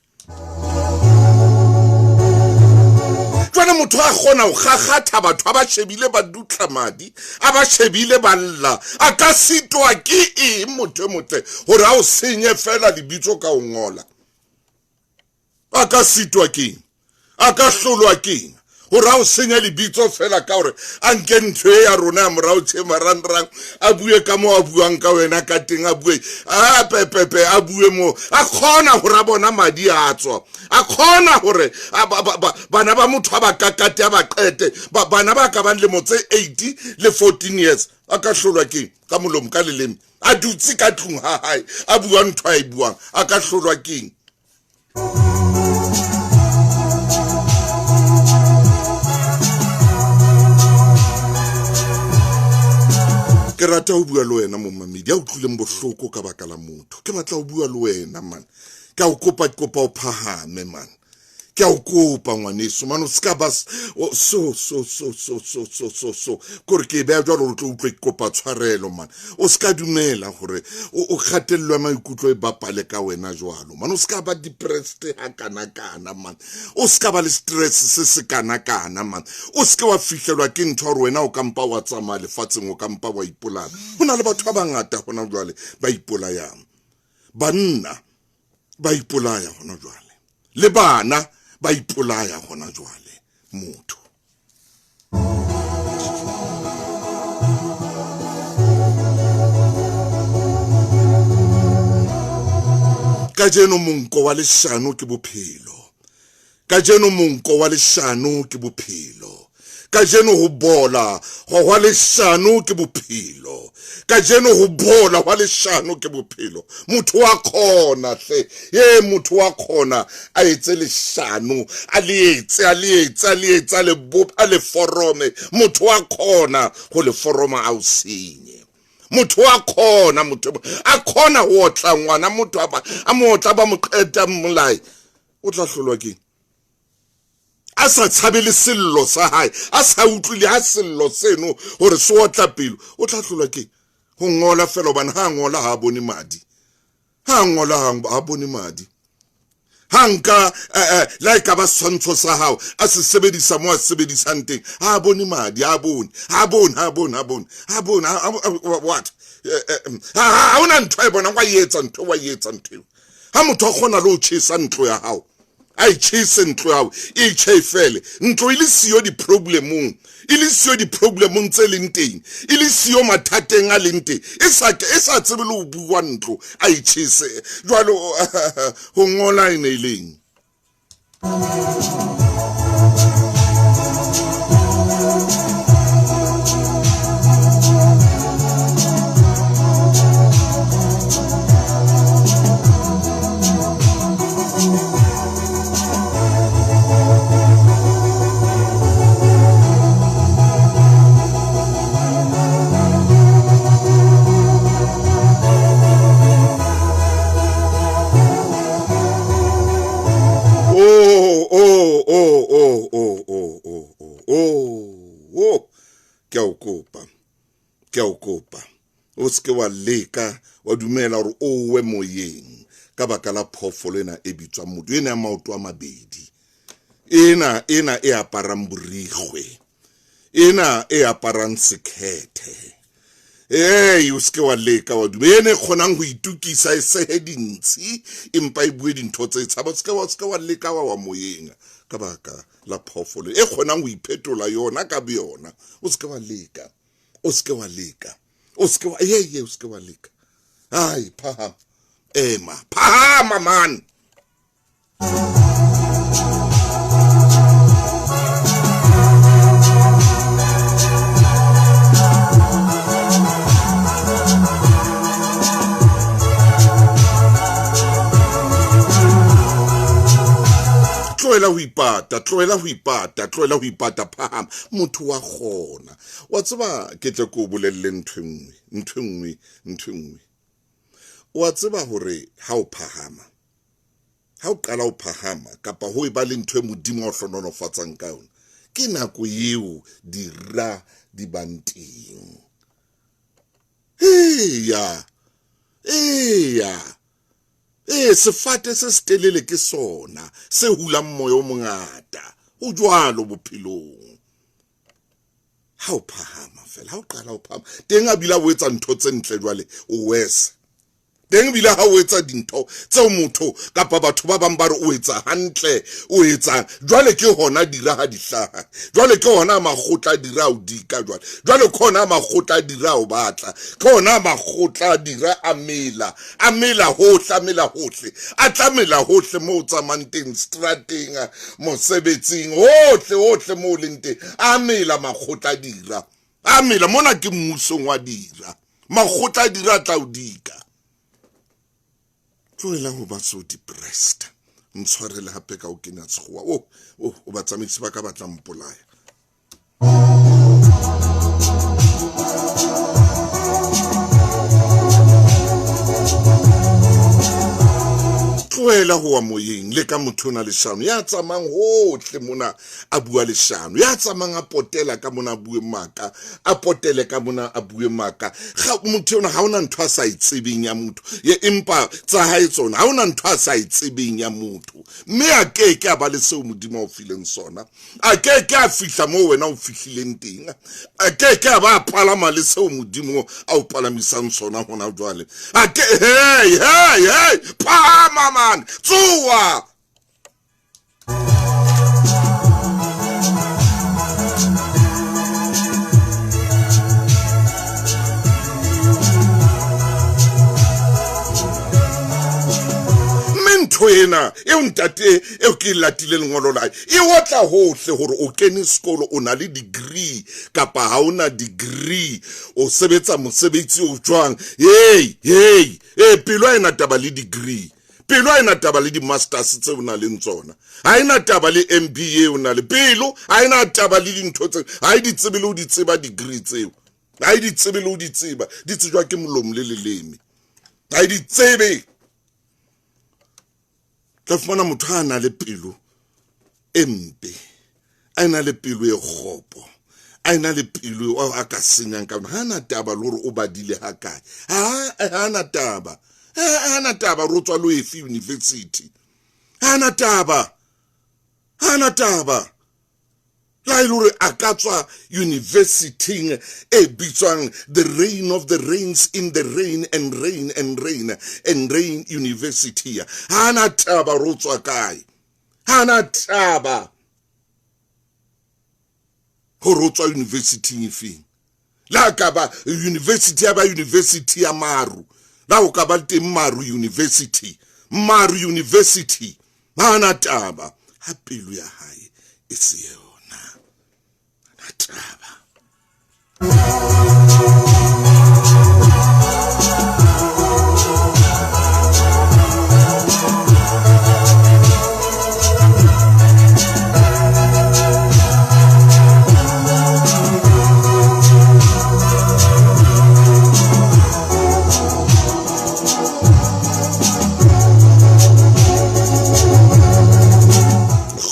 Jwale motho a kgona ho kgakgatha batho a ba shebile ba dutla madi, a ba shebile ba lla, a ka sitwa ke eng motho e motle hore a o senye fela lebitso ka ho ngola? A ka sitwa keng? A ka hlolwa keng hore a o senya lebitso fela ka hore a nke ntho e ya rona ya morao tjhe marangrang, a bue ka moo a buang ka wena ka teng, a bue a pepepe, a bue moo a kgona hore a bona madi a tswa, a kgona hore bana ba motho a ba kakate, a ba qete, bana ba ka bang lemo tse 8 le 14 years, a ka hlolwa keng ka molomo, ka leleme, a dutse ka tlung ha hae a bua ntho a e buang, a ka hlolwa keng? Ke rata ho bua le wena momamedi ya utlwileng bohloko ka baka la motho. Ke batla ho bua le wena man. Ke a o kopa, ke kopa o phahame man. Ke a o kopa ngwaneso man, o ska ba so so so so so so so so. Kore ke e beha jwalo hore o tlo utlwe ke kopa tshwarelo man. O ska dumela hore o kgatellwe maikutlo e bapale ka wena jwalo man. O ska ba depressed ha kana kana man. O ska ba le stress se se kana kana man. O ska wa fihlelwa ke ntho hore wena o ka mpa wa tsamaya lefatsheng, o ka mpa wa ipolaya. Ho na le batho ba bangata hona jwale ba ipolayang. Banna ba ipolaya hona jwale, le bana ba ipolaya hona jwale. Motho kajeno monko wa leshano ke bophelo, kajeno monko wa leshano ke bophelo, kajeno ho bola hwa leshano ke bophelo, kajeno ho bola hwa leshano ke bophelo. Motho wa kgona hle, ye motho wa kgona a etse leshano, a le etse, a le etse, a le etse, a le bope, a le forome. Motho wa kgona ho le foroma a o senye. Motho wa kgona, motho a kgona ho otla ngwana, motho a ba, a mo otla ba mo qeta mmolai, o tla hlolwa keng? A sa tshabe le sello sa hae, a sa utlwe le ha sello seno hore se otla pelo, o tla hlolwa keng? Ho ngola fela, hobane ha a ngola ha a bone madi, ha a ngola ha a bone madi. Ha nka la e ka ba setshwantsho sa hao a se sebedisa mo a se sebedisang teng, ha a bone madi, ha a bone, ha a bone, ha a bone, ha a bone, ha a bone, ha, what? Ha hona ntho a e bonang, wa e etsa ntho, wa e etsa ntho eo. Ha motho a kgona le ho tjhesa ntlo ya hao, A e tjhese ntlo ya hao, e tjhe e fele. Ntlo e le siyo di-problemong, e le siyo di-problemong tse leng teng, e le siyo mathateng a leng teng, e sa e sa tsebe le ho bua ntlo, a e tjhese. Jwalo ho ngola e ne e leng. Oh, oh, oh, oh, oh, oh, oh, oh, oh, oh. Ke a o kopa, ke a o kopa. O se ke wa leka wa dumela hore o we moyeng ka baka la phoofolo ena e bitswang motho, ena ya maoto a mabedi, ena ena e aparang borikgwe, ena e aparang sekhethe. Ee, o se ke wa leka wa dumela. Ena e kgonang ho itukisa e sehe dintshi empa e bue dintho tse tshaba. O se ke wa leka wa wa moyeng ka baka la phoofolo e kgonang ho iphetola yona ka boyona. O se ke wa leka, o se ke wa leka, o se ke wa, ye, o se ke wa leka. Ai, phahama, ema, phahama man. Tlohela ho ipata, tlohela ho ipata, tlohela ho ipata, phahama. Motho wa kgona. Wa tseba ke tle ke o bolelle ntho e nngwe, ntho e nngwe, ntho e nngwe. Wa tseba hore ha o phahama, ha o qala ho phahama kapa ho eba le ntho e Modimo a o hlohonolofatsang ka yona, ke nako eo dira di bang teng. Eya, eya. Ee, sefate se setelele ke sona se hulang moya o mongata. Ho jwalo bophelong. Ha o phahama fela, ha o qala ho phahama, teng a bile o etsa ntho tse ntle jwale, o worse. Teng ebile ha o etsa dintho tseo motho kapa batho ba bang ba re o etsa hantle, o etsa jwale, ke hona dira ha di hlaha. Jwale ke hona makgotla a dira o dika jwale. Jwale ke hona makgotla a dira o batla. Ke hona makgotla a dira a mela, a mela hohle, a mela hohle. A tla mela hohle moo o tsamayang teng, strateng, mosebetsing, hohle, hohle moo o leng teng. A mela makgotla a dira. A mela mona ke mmusong wa dira. Makgotla a dira a tla o dika. Tlohela ho ba so depressed. Ntshwarele hape ka o kenya sekgowa. Oh, oh, o batsamaisi ba ka ba tla mpolaya. Tlohela ho wa moyeng le ka motho ona leshano ya tsamayang hohle mona a bua leshano, ya tsamayang a potela ka mona a bue maka, a potele ka mona a bue maka. Ga motho ona ha ona ntho a sa e tsebeng ya motho, ye empa tsa hae tsona ha ona ntho a sa e tsebeng ya motho, mme a ke ke a ba le seo Modimo a o fileng sona, a ke ke a fihla moo wena o fihlileng teng, a ke ke a ba a palama le seo Modimo a o palamisang sona hona jwale. A ke, hey, hey, hey, phahama man, tsoha. Mme ntho ena eo ntate eo ke latile lengolo la e otla hohle hore o kene sekolo, o na le degree kapa ha o na degree, o sebetsa mosebetsi o jwang. Hey, hey, hey, pelo ha ena taba le degree, pelo ha ena taba le di-masters tse o nang le tsona, ha ena taba le MBA o na le pelo, ha ena taba le dintho tseo, ha e di tsebe le ho di tseba degree tseo, ha e di tsebe le ho di tseba, di tsejwa ke molomo le leleme, ha e di tsebe. Tla fumana motho a na le pelo e mpe, a ena le pelo e kgopo, a ena le pelo a ka senyang ka yona. Ha na taba le hore o badile ha kae, ha na taba, ha na taba hore o tswa le efe university, ha na taba, ha na taba. Le ha e le hore a ka tswa universityng e bitswang the reign of the reigns in the rain and rain and rain and rain university, ha na taba hore o tswa kae, Ha na taba gore o tswa universityng e feng. Le ha ka ba university ya ba university ya maru, la o ka ba teng maru university, maru university, ha na taba ha pelo ya hae e se yona. Ha na taba.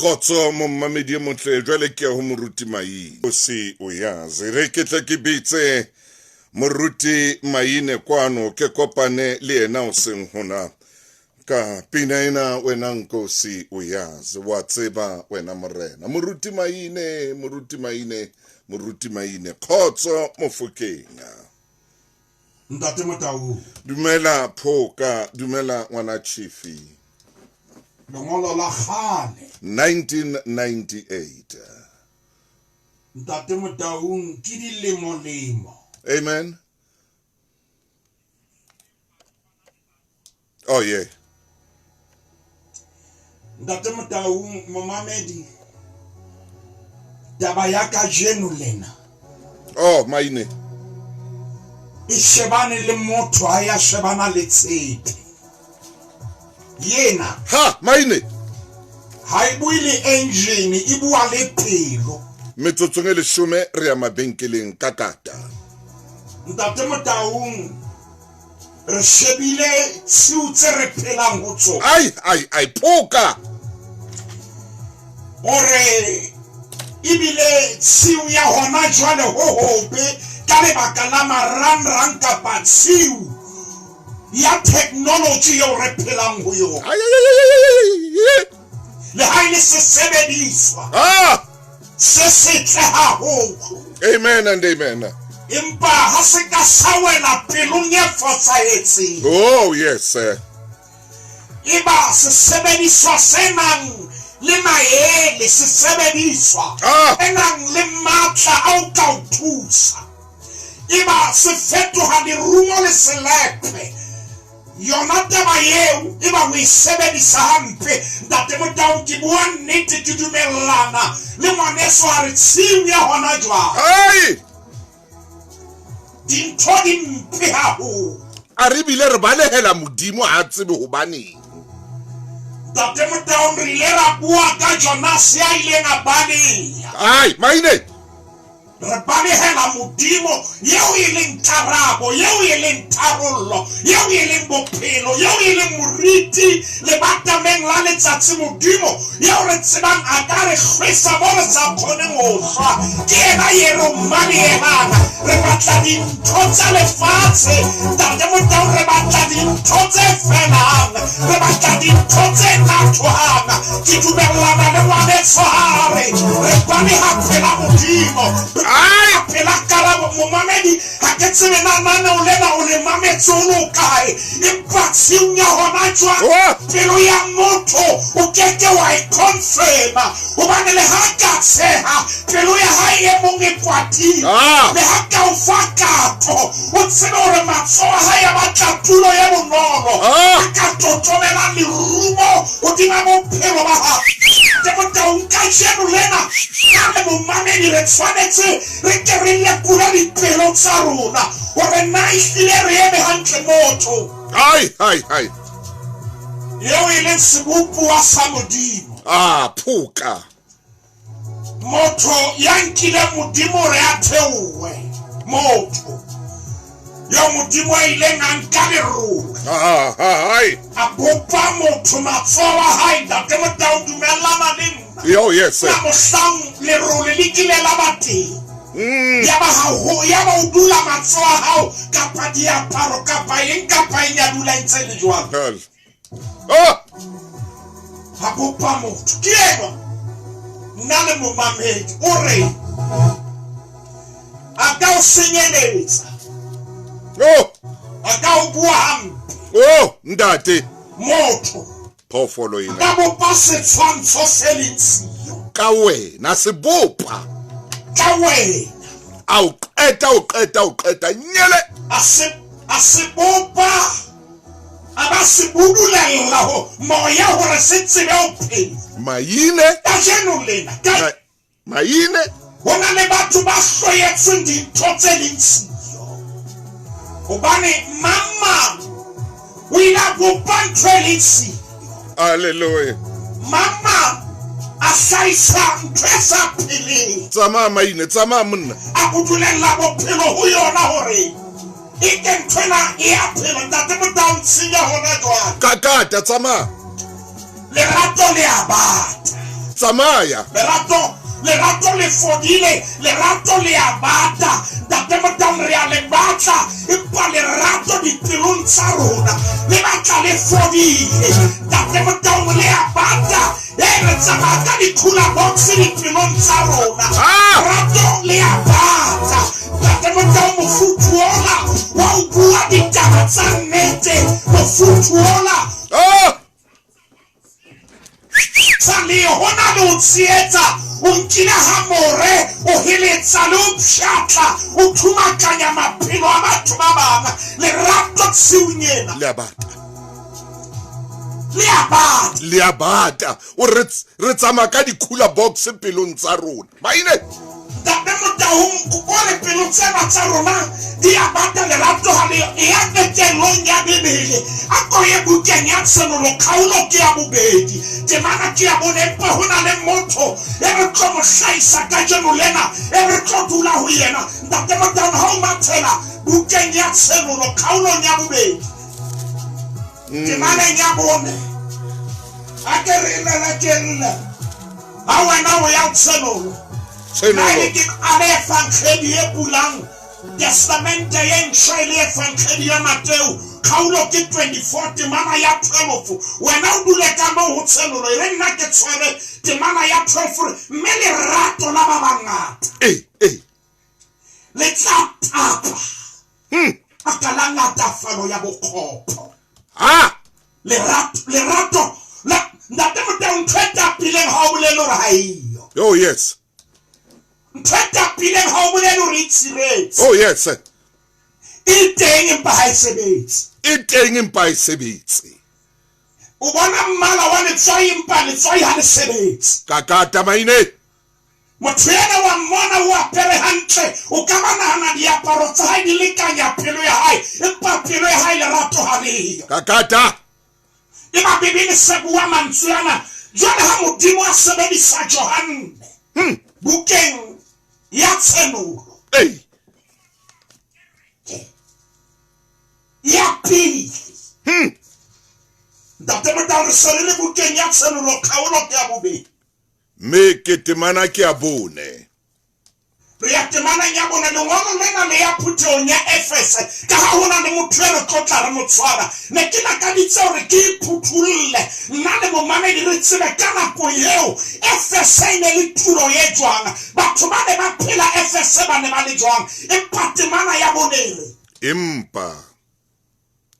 Kgotso momamedi e motle, jwale ke ya ho Moruti Maine. O se o yazi. Re ke tle ke bitse Moruti Maine kwano, ke kopane le yena o seng hona. Ka pina ena wena Nkosi o yazi, wa tseba wena Morena. Moruti Maine, Moruti Maine, Moruti Maine. Kgotso Mofokeng. Ntate Motau. Dumela Phoka, dumela ngwana Chifi. Lengolo la kgale. 1998. Ntate Motaung ke dilemo lemo. Amen. Oh yeah. Ntate Motaung momamedi, taba ya kajeno lena. Oh Maine. E shebane le motho a ya shebana le tshepe. Yena. Ha Maine. Ha e bue le engine, e bua le pelo. Metsotsong e leshome re ya mabenkeleng ka kata. Ntate Motaung, re shebile tshiu tse re phelang ho tsona. Ai ai ai phoka. Hore ebile tshiu ya hona jwale ho hobe ka lebaka la marangrang kapa tshiu ya technology eo re phelang ho yona. Ai, ai, ai, ai, ai, ai, ai. Le ha e le sesebediswa. Ah! Se setle haholo. Amen and amen. Empa ha se ka sa wela pelong e fosahetseng. Oh yes sir. Eba sesebediswa se nang le maele, sesebediswa e nang le matla a o ka o thusa. Eba se fetoha lerumo le selepe. Yona taba eo eba o e sebedisa hampe. Ntate Motaung, ke bua nnete, ke dumellana le ngwaneso a re tshiu ya hona jwale. Ai! Dintho di mpe haholo. A re bile re balehela Modimo ha tsebe hobaneng. Ntate Motaung, re ile ra bua ka Jonas ya ileng a baleha. Ai, Maine! Re balehela Modimo eo e leng karabo, eo e leng tharollo, eo e leng bophelo, eo e leng moriti lebatameng la letsatsi. Modimo eo re tsebang a ka re hlwesa mo re sa kgoneng ho hlwa. Ke yena ye re mmalehang. Re batla dintho tsa lefatshe. Ntate Motaung, re batla dintho tse felang, re batla dintho tse nathohang. Ke dumellana le ngwaneso ha re re baleha pela Modimo. Ai! Pela karabo, momamedi, ha ke tsebe na nane o lena o le mametse o le o kae. Empa tshiung ya hona jwale, Oh! pelo ya motho o keke wa e confirma. Hobane le ha ka tsheha, pelo ya hae e mong e kwatile. Ah! Le ha ka o fa kato, o tsebe hore matsoho a hae a batla tulo e bonolo. Ah! A ka totomela lerumo hodima bophelo ba hao. Ntate Motaung, kajeno lena, ka le momamedi re tshwanetse re ke re lekole dipelo tsa rona hore na ehlile re eme hantle motho. Ai, ai, ai. Eo e leng sebopuwa sa Modimo. Ah, phoka. Motho ya nkileng Modimo hore a theohe. Motho eo Modimo a ileng a nka lerole. Ah, ah, ai. A bopa motho matsoho a hae. Ntate Motaung, dumellana le nna. Yo, yes, sir. Na mohlang lerole le kile la ba teng. Mm. Ya ba ha ho, ya ba o dula matsoho a hao kapa diaparo kapa eng kapa eng ya dula e ntse le jwalo. Hell. Oh! Ha bopa motho. Ke enwa. Nna le momamedi o re a ka o senyeletsa. Oh! A ka o bua hampe. Oh, ntate. Motho. Phoofolo ena. Ka bopa setshwantsho se leng siyo. Ka wena, se bopa. Ka wena. A o qeta, o qeta, o qeta, nyele. A se, a se bopa, a ba se budulella ho moya hore se tsebe ho phela. Maine. Kajeno lena, ka. Maine. Ho na le batho ba hloyetsweng dintho tse leng siyo. Hobane mang mang o ile a bopa ntho e leng siyo. Alleluia. Mang mang a hlahisa ntho e sa pheleng. Tsamaya Maine, tsamaya monna. A budulella bophelo ho yona hore e ke ntho ena e a phela. Ntate Motau ntshinya hona jwale. Kakata, tsamaya. Lerato le a bata. Tsamaya. Lerato, lerato le fodile, lerato le a bata. Ntate Motaung re a le batla, empa lerato dipelong tsa rona le batla le fodile. Ntate Motaung le a bata, e re tsamaya ka di-cooler box dipelong tsa rona. Ah! Lerato le a bata. Ntate Motaung mofuthu ona wa ho bua ditaba tsa nnete, mofuthu ona. Ah! Sa le hona le o tsietsa, o nkile hamore, o heletsa le o pshatla, o thumakanya maphelo a batho ba bang. Lerato tshiung ena. Le a bata. Le a bata. Le a bata. O re, re tsamaya ka di-cooler box pelong tsa rona. Maine. Ntate Motaung, o re pelo tsena tsa rona di a bata, lerato ha le e ya qetellong ya Bibele. A ko ye bukeng ya Tshenolo, kgaolo ke ya bobedi, temana ke ya bone, empa ho na le motho e re tlo mo hlahisa kajeno lena, e re tlo dula ho yena. Ntate Motaung, ha o mathela bukeng ya Tshenolo, kgaolong ya bobedi, temaneng ya bone, a ke re lela ke lla. Ha wena o ya Tshenolo, Tshenolo. Ha e le ke a le evangelii e bulang Testamente e ntjha, e le evangelii ya Mateo, kgaolo ke 24, temana ya 12. Wena o dule ka moo ho Tshenolo, e re nna ke tshwere temana ya 12 hore mme lerato la ba bangata Ee, ee. le tla tapa baka la ngatafalo ya bokgopo. Ha! Lerato, lerato la Ntate Motaung, ntho e tapileng ha o bolele hore ha eyo. Oh yes. Ntho e tapileng ha o bolele hore e tshiretse. Oh yes. E teng empa ha e sebetse. E teng empa ha e sebetse. O bona mmala wa letswai empa letswai ha le sebetse. Kakata Maine. Motho ena wa mmona o apere hantle, o ka ba nahana diaparo tsa hae di lekanya pelo ya hae, empa pelo ya hae lerato ha leyo. Kakata. Eba Bibele se bua mantswe ana jwale ha Modimo a sebedisa Johanne bukeng ya Tshenolo. Ei. Ya pele. Ntate Motaung, re se re le bukeng ya Tshenolo kgaolo ke ya bobedi. Mme ke temana ke ya bone. Re ya temaneng ya bone, lengolo lena le ya phuthehong ya Efese, ka ha ho na le motho e re tlo tla re mo tshwara. Ne ke lakaditse hore ke iphuthulle, nna le momamedi re tsebe ka nako eo Efese e ne le tulo e jwang, batho ba ne ba phela Efese ba ne ba le jwang. Empa temana ya bone e re, Empa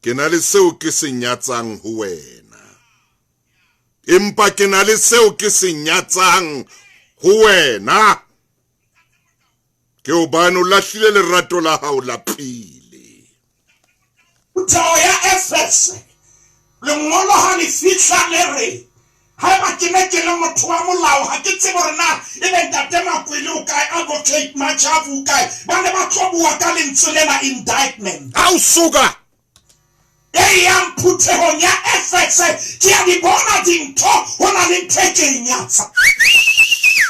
ke na le seo ke se nyatsang ho wena. Empa ke na le seo ke se nyatsang ho wena. Ke hobane o lahlile lerato la hao la pele. Phutheho ya Efese, lengolo ha le fihla le re, haeba ke ne ke le motho wa molao, ha ke tsebe hore na ebe Ntate Makwele o kae, Advocate Majavu o kae, ba ne ba tlo bua ka lentswe lena indictment. Ha o soka. E yang phuthehong ya Efese, ke a di bona dintho, ho na le ntho e ke e nyatsang.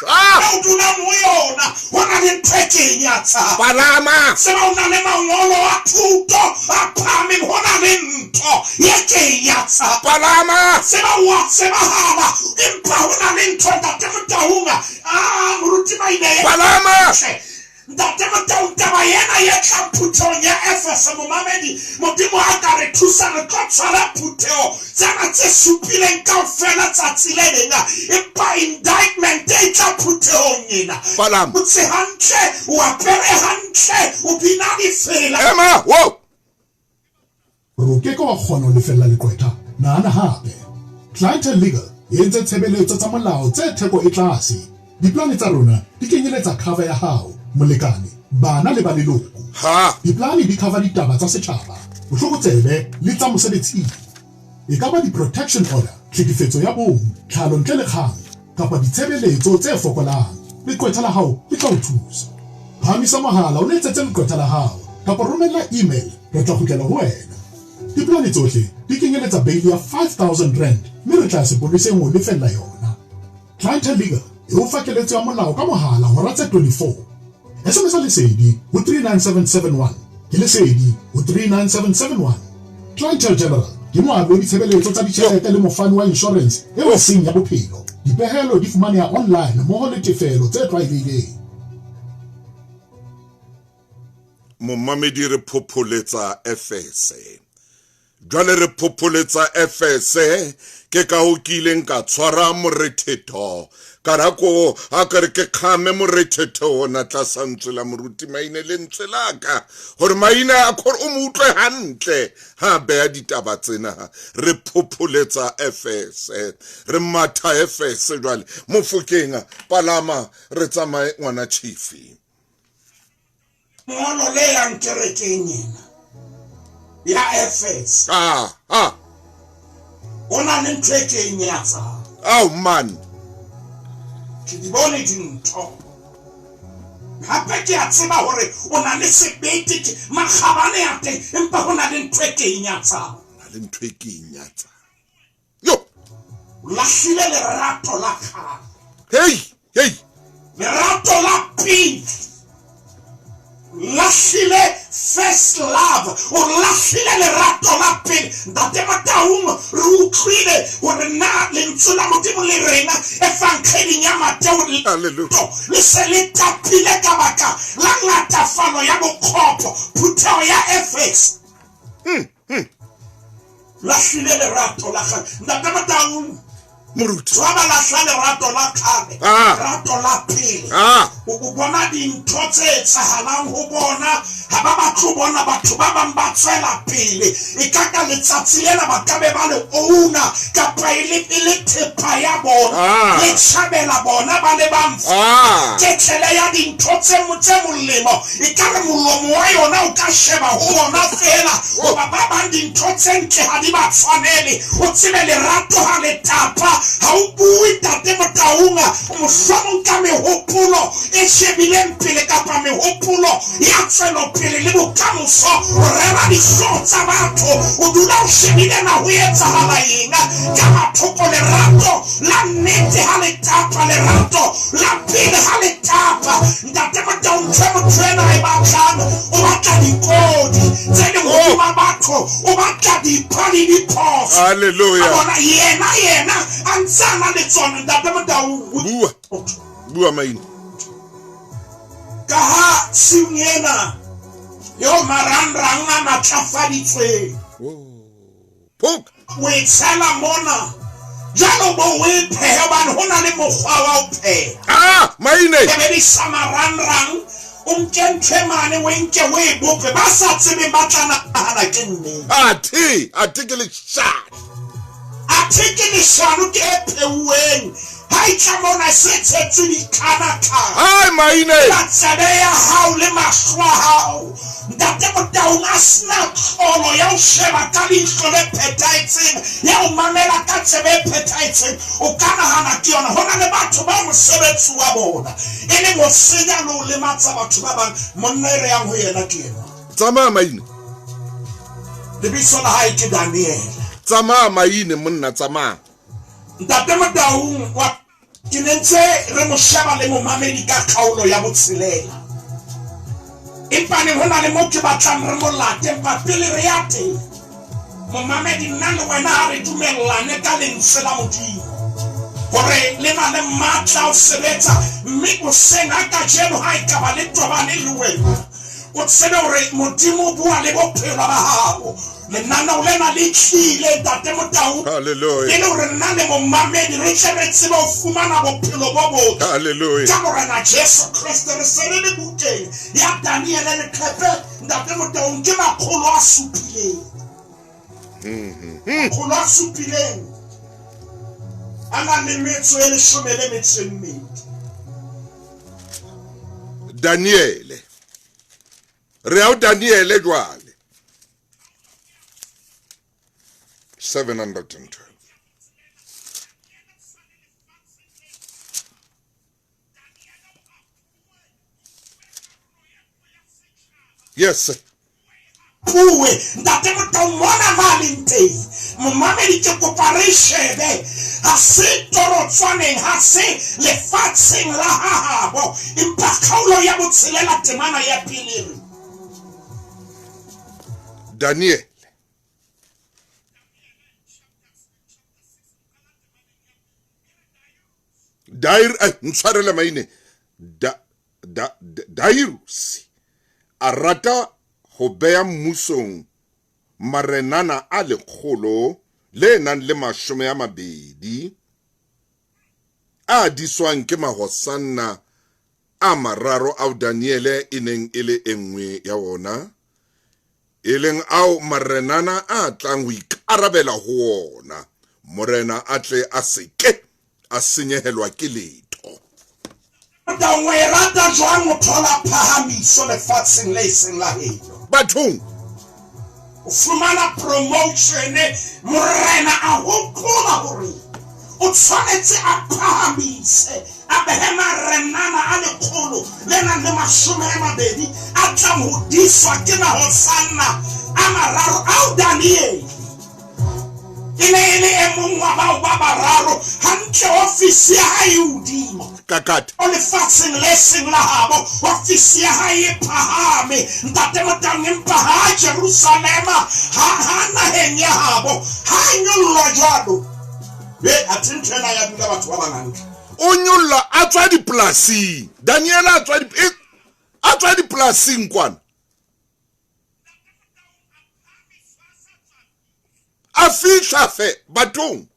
Ah! O dulang ho yona, ho na le ntho e ke e nyatsang. Palama! Tseba o na le mangolo a thuto a phahameng, ho na le ntho ye ke e nyatsang. Palama! Tseba o a tsebahala, empa ho na le ntho, Ntate Motaung, ah, moruti Maine, Palama! Hle. Ntate Motaung, taba ena e tlang phuthehong ya Efese, momamedi, Modimo a ka re thusa, re tlo tshwara phutheho tsena tse supileng kaofela tsatsi le leng, empa indictment e tla phuthehong ena. Palama. O tse hantle, o apere hantle, o bina difela. Ema, wo. Hore o ke ke wa kgona ho lefella leqwetha, nahana hape. Clientele Legal e entse tshebeletso tsa molao tse theko e tlase. Diplane tsa rona di kenyeletsa cover ya hao, molekane, bana le ba leloko. Ha. Diplane di cover ditaba tsa setjhaba, botlokotsebe le tsa mosebetsing. E ka ba di-protection order, tlhekefetso ya bong, tlhalo ntle le kgang, kapa ditshebeletso tse fokolang. Leqwetha la hao le tla o thusa. Phahamisa mohala o letsetse leqwetha la hao kapa romella email, re tla kgutlela ho wena. Dipolane tsohle di kenyeletsa beili ya R5000 mme re tla ya sepoleseng ho o lefella yona. Clientele Legal e o fa keletso ya molao ka mohala hora tse 24. SMS-a Lesedi ho 39771. Ke Lesedi ho 39771. Clientele General ke moabi wa ditshebeletso tsa ditjhelete le mofani wa inshorense eo e seng ya bophelo. Dipehelo di fumaneha online mmoho le tefelo tse tlwaelehileng. Momamedi re phopholetsa Efese. Jwale re phopholetsa Efese, ke ka ho ke ileng ka tshwara morethetho. Ka ra ko a ka re ke kgame morethetho ona tlasa ntswe la moruti Maine lentswe la ka, hore Maine a khore o mo utlwe hantle ha a beha ditaba tsena. Re phopholetsa Efese, re matha Efese jwale. Mofokeng, palama re tsamaye ngwana Chifi. Lengolo le yang kerekeng ena ya Efese. Ah, ah. O na le ntho e ke e nyatsang. Ao man. Ke di bone dintho. Hape ke a tseba hore o na le sebete ke makgabane a teng empa ho na le ntho e ke e nyatsang. Na le ntho e ke e nyatsang. Yo. O lahlile lerato la kgale. Hey, hey. Lerato la pele. Lahlile first love. O lahlile lerato la pele. Ntate Motaung re utlwile hore na lentswe la Modimo le reng evangeling ya Mateo le se le tapile ka baka la ngatafalo ya bokgopo phutheho ya Efese. Lahlile lerato la kgale. Ntate Motaung. Moruti. Ba ba lahla lerato la kgale. Ah. Lerato la pele. Ah. O bona dintho tse etsahalang ho bona, ha ba batle ho bona batho ba bang ba tswela pele. E ka ka letsatsi lena ba ka be ba le owner kapa e le e le thepa ya bona. Ah. Le tjhabela bona ba le bang. Ah. Ketlele ya dintho tse tse molemo E ka re molomo wa yona o ka sheba ho bona feela, hoba ba bang dintho tse ntle ha di ba tshwanele. O tsebe lerato ha le tapa, ha o bue Ntate Motaung, mohlomong ka mehopolo e shebileng pele kapa mehopolo ya tswelopele le bokamoso, o rera dihlooho tsa batho, o dula o shebile na ho etsahala eng ka mathoko. Lerato la nnete ha le tapa, lerato la pele ha le tapa. Ntate Motau ntho e motho ena a e batlang o batla dikodi tse leng hodima batho o batla dipha le diphoso Hallelujah. A bona yena yena a ntse a na le tsona Ntate Motau Bua. Bua maine. Ka ha tshimo ena eo marangrang a matlafaditsweng Phoka. O e tshela mona jwalo bo o e phehe hobane ho na le mokgwa wa ho pheha. Ah, maine. Sebedisa marangrang o nke ntho e mane o e nke o e bope ba sa tsebeng ba tla nahana ke nnete. Athe, athe ke leshano. Athe ke leshano ke e pheuweng Ha e tla mona e se tshetswe dikhanakhana. Hai maine. Ka tsebe ya hao le mahlo a hao. Ntate Motaung a sena tlolo ya ho sheba ka leihlo le phethahetseng, ya ho mamela ka tsebe e phethahetseng. O ka nahana ke yona. Ho na le batho bao mosebetsi wa bona e leng ho senya le ho lematsa batho ba bang. Monna e re yang ho yena ke enwa. Tsamaya maine. Lebitso la hae ke Daniele. Tsamaya maine monna tsamaya. Ntate Motaung wa Ke ne ntse re mo sheba le momamedi ka kgaolo ya botshelela. Empa ne ho na le mo ke batlang re mo late, empa pele re ya teng, momamedi, nna le wena ha re dumellane ka Lentswe la Modimo hore le na le matla a ho sebetsa, mme hoseng ha kajeno ha ekaba le tobane le wena, O tsebe hore Modimo o bua le bophelo ba hao. Lenaneo lena le tlile, Ntate Motau, Hallelujah. e le hore nna le momamedi re tle re tsebe ho fumana bophelo bo botle. Hallelujah. Ka Morena Jesu Kreste re se re le bukeng ya Daniele leqhepe, Ntate Motaung, ke makgolo a supileng. Makgolo a supileng. A na le metso e leshome le metso e mmedi. Daniele. Re ya ho Daniele jwale. 712. Yes. Bue ntate Motaung mona mo a leng teng. Momamedi ke kopa re shebe ha se torotswaneng ha se lefatsheng la hahabo empa kgaolo ya botshelela temana ya pele e re. Daniele. Dair, eh, ntshwarele maine. Da, da, Dariuse a rata ho beha mmusong marenana a lekgolo le nang le mashome a mabedi a diswang ke mahosanna a mararo ao Daniele e neng e le e nngwe ya wona, e leng ao marenana a tlang ho ikarabela ho wona, morena a tle a se ke a senyehelwa ke letho. Motaung, o e rata jwang ho thola phahamiso lefatsheng le seng la heno? Bathong! O fumana promotion, morena a hopola hore o tshwanetse a phahamise, a behe marenana a lekgolo le nang le mashome a mabedi a tlang ho diswa ke mahosanna a mararo ao Daniele E ne e le e mong wa bao ba bararo, hantle ofisi ya hae e hodimo. Kakata. O lefatsheng le seng la habo, ofisi ya hae e phahame. Ntate Motaung, empa ha Jerusalema, ha, ha naheng ya habo, ha nyollwa jwalo. Be, athe ntho ena ya dula batho ba bang hantle. O nyollwa a tswa dipolasing. Daniele a tswa, e, a tswa dipolasing kwana. A fihla fe bathong.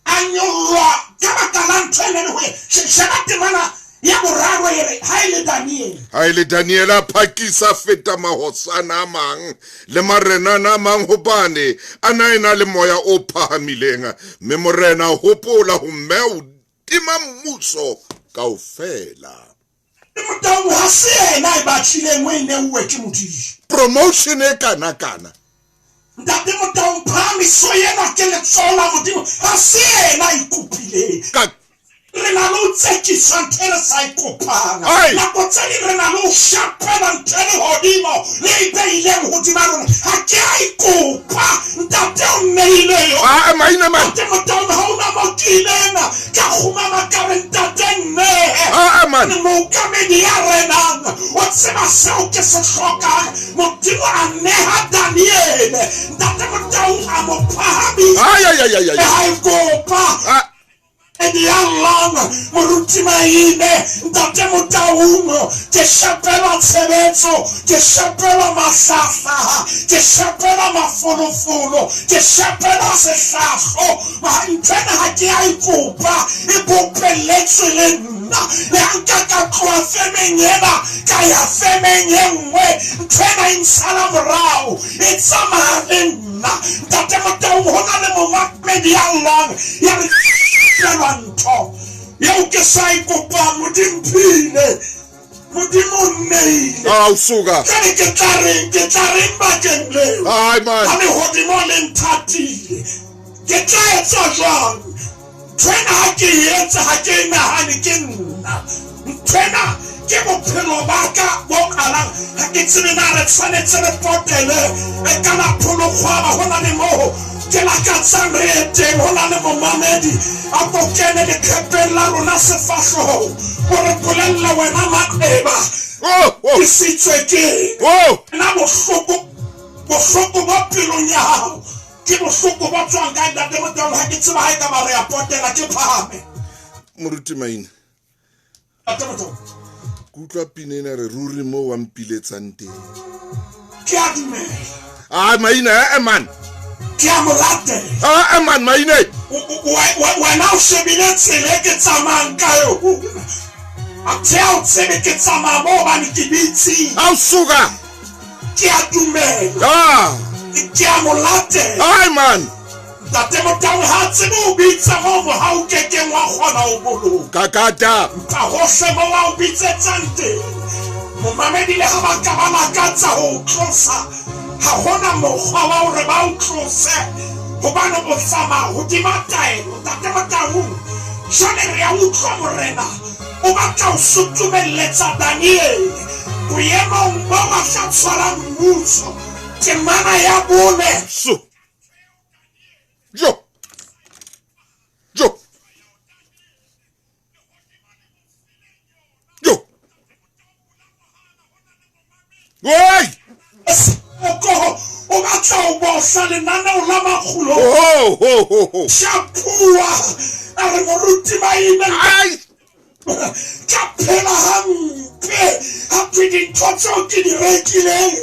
A nyollwa ka baka la ntho e neng ho Sheba temana ya boraro e re, ha e le Daniele. Ha e le Daniele a phakisa a feta mahosana a mang le marenana a mang, hobane a na e na le moya o phahamileng, mme morena a hopola ho mmeha hodima mmuso kaofela. Motaung ha se yena e batlileng o e neuwe ke Modimo. Promotion e kana kana. Ntate Motaung phahamiso ena ke letsoho la Modimo ha se yena a ikopileng. Ka Re na le ho tsekiswa ntho e re sa e kopang. Nako tse ding re na le ho shapela ntho e lehodimo le e beileng hodima rona. Ha ke a ikopa. Ntate o nneile yona. Ah, maina man. Ntate Motaung ha ona mo ke ileng ka kgumama ka re ntate nnehe. Ah, man. Mookamedi ya renang o tseba seo ke se hlokang. Modimo a neha Daniele. Ntate Motaung a mo phahamisa. Ay, ay, ay, ay, ay. Ha e kopa. Ah. Ya llang moruti Maine, Ntate Motaung, ke shapelwa tshebetso, ke shapelwa mahlahlaha, ke shapelwa mafolofolo, ke shapelwa sehlahlo. Nthwena ha ke a e kopa, e bopelletswe le nna. Le ha nka ka tloha femeng ena ka ya femeng e nngwe, nthwena e ntshala morao, e tsamaya le nna. Ntate Motaung, ho na le momamedi ya llang ya re pelwa ntho eo ke sa e kopang. Modimo mphile, Modimo o nneile. Ah, o suka. Jwale ke tla reng? Ke tla reng bakeng leo? Ai, man. Ha lehodimo le nthatile, ke tla etsa jwang? Nthwena ha ke e etsa, ha ke e nahane ke nna. Nthwena ke bophelo ba ka bo qalang. Ha ke tsebe na re tshwanetse re potele e ka la pholokgwaba. Ho na le moo ke lakatsang re ye teng. Ho na le momamedi a ko kene leqhepeng la rona sefahlohong o re bolella wena maqeba. Oh, oh. Ke sitswe ke Oh. na bohloko, bohloko bo pelong ya hao. Ke bohloko bo tswang kae Ntate Motaung? Ha ke tseba ha ekaba re a potela ke phahame. Moruti Maine. Ntate Motaung. Ke utlwa pina ena re ruri mo wa mpiletsang teng. Ke a dumela. Ah, Maine, eh man. Ke a mo latela. Ah, man, Maine. Wena o shebile tsela e ke tsamayang ka yona. Athe ha o tsebe ke tsamaya mo hobane ke bitsile. Ha o suka. Ke a dumela. Ah. Ke a mo latela. Ai man. Ntate Motau ha a tsebe ho bitsa moo mohau o kekeng wa kgona ho boloka. Kakata. Empa hohle moo a o bitsetsang teng, momamedi le ha ba ka ba lakatsa ho o tlosa, ha hona mokgwa wa hore ba o tlose hobane o tsamaya hodima taelo. Ntate Motau, jwale re a utlwa Morena o batla ho sutumelletsa Daniele boemong bo a tla tshwarang mmuso. Temana ya bone. So. Jo. Jo. Jo. Oi! Okoho o batla ho bohla lenaneo la makgulo. Ho ho ho ho. Shapuwa a re moruti ba ime. Ai! Ka phela hampe gape dintho tseo ke di rekileng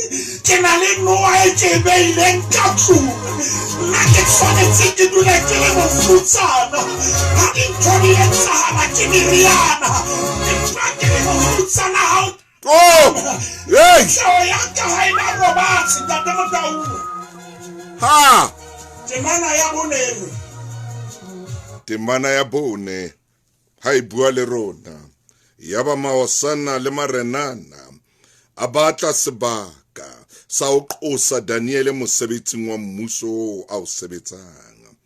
ke na le noa e ke e beileng ka tlung nna ke tshwanetse ke dule ke le mofutsana ga dintho di etsagala ke meriana empa ke le mofutsana ga o Oh! Hey! tlao ya ka ga e na robatse ntate Motaung. Ha! Temana ya bone. Temana ya bone. Ha e bua le rona. Yaba mahosana le marenana a batla sebaka sa ho qosa Daniele mosebetsing wa mmuso oo a o sebetsang.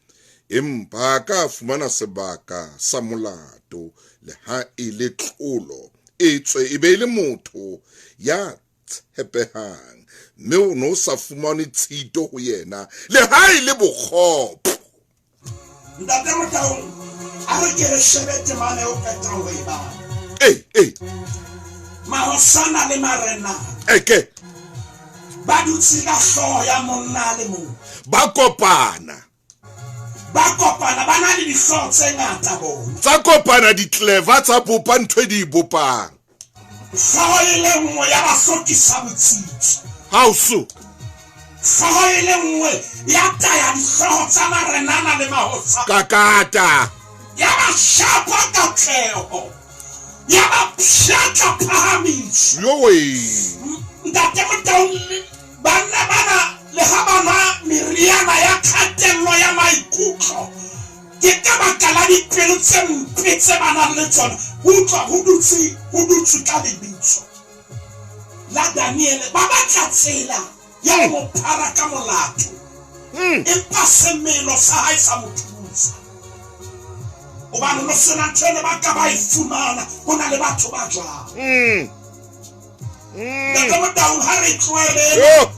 Empa a ka fumana sebaka sa molato le ha e le tlolo, etswe e be e le motho ya tshepehang, mme o ne o sa fumane tshito ho yena le ha e le bokgopo. Ntate Motaung, a re ke re shebe temana eo qetang ho e bala. Ee, ee. Mahosana le marena. Eke. Ba dutse ka hlooho ya monna a le mong. Ba kopana. Ba kopana ba na le dihlooho tse ngata bona. Tsa kopana di-clever tsa bopa ntho e di e bopang. Hlooho e le nngwe ya ba hlokisa botsitso. Hausu. Hlooho e le nngwe ya taya dihlooho tsa marenana le mahosana. Kakata. Ya ba shapa katleho. Ya ba pshatla phahamiso. Yowe. Ntate Motaung, banna bana le ha ba nwa meriana ya kgatello ya maikutlo, ke ka baka la dipelo tse mpe tse ba nang le tsona. Utlwa, ho dutse, ho dutswe ka lebitso la Daniele, ba batla tsela ya ho mo phara ka molato, empa semelo sa hae sa mo thusa. Hobane ho sena ntho e ne ba ka ba e fumana, ho na le batho ba jwalo. Ntate Motaung, ha re tlohele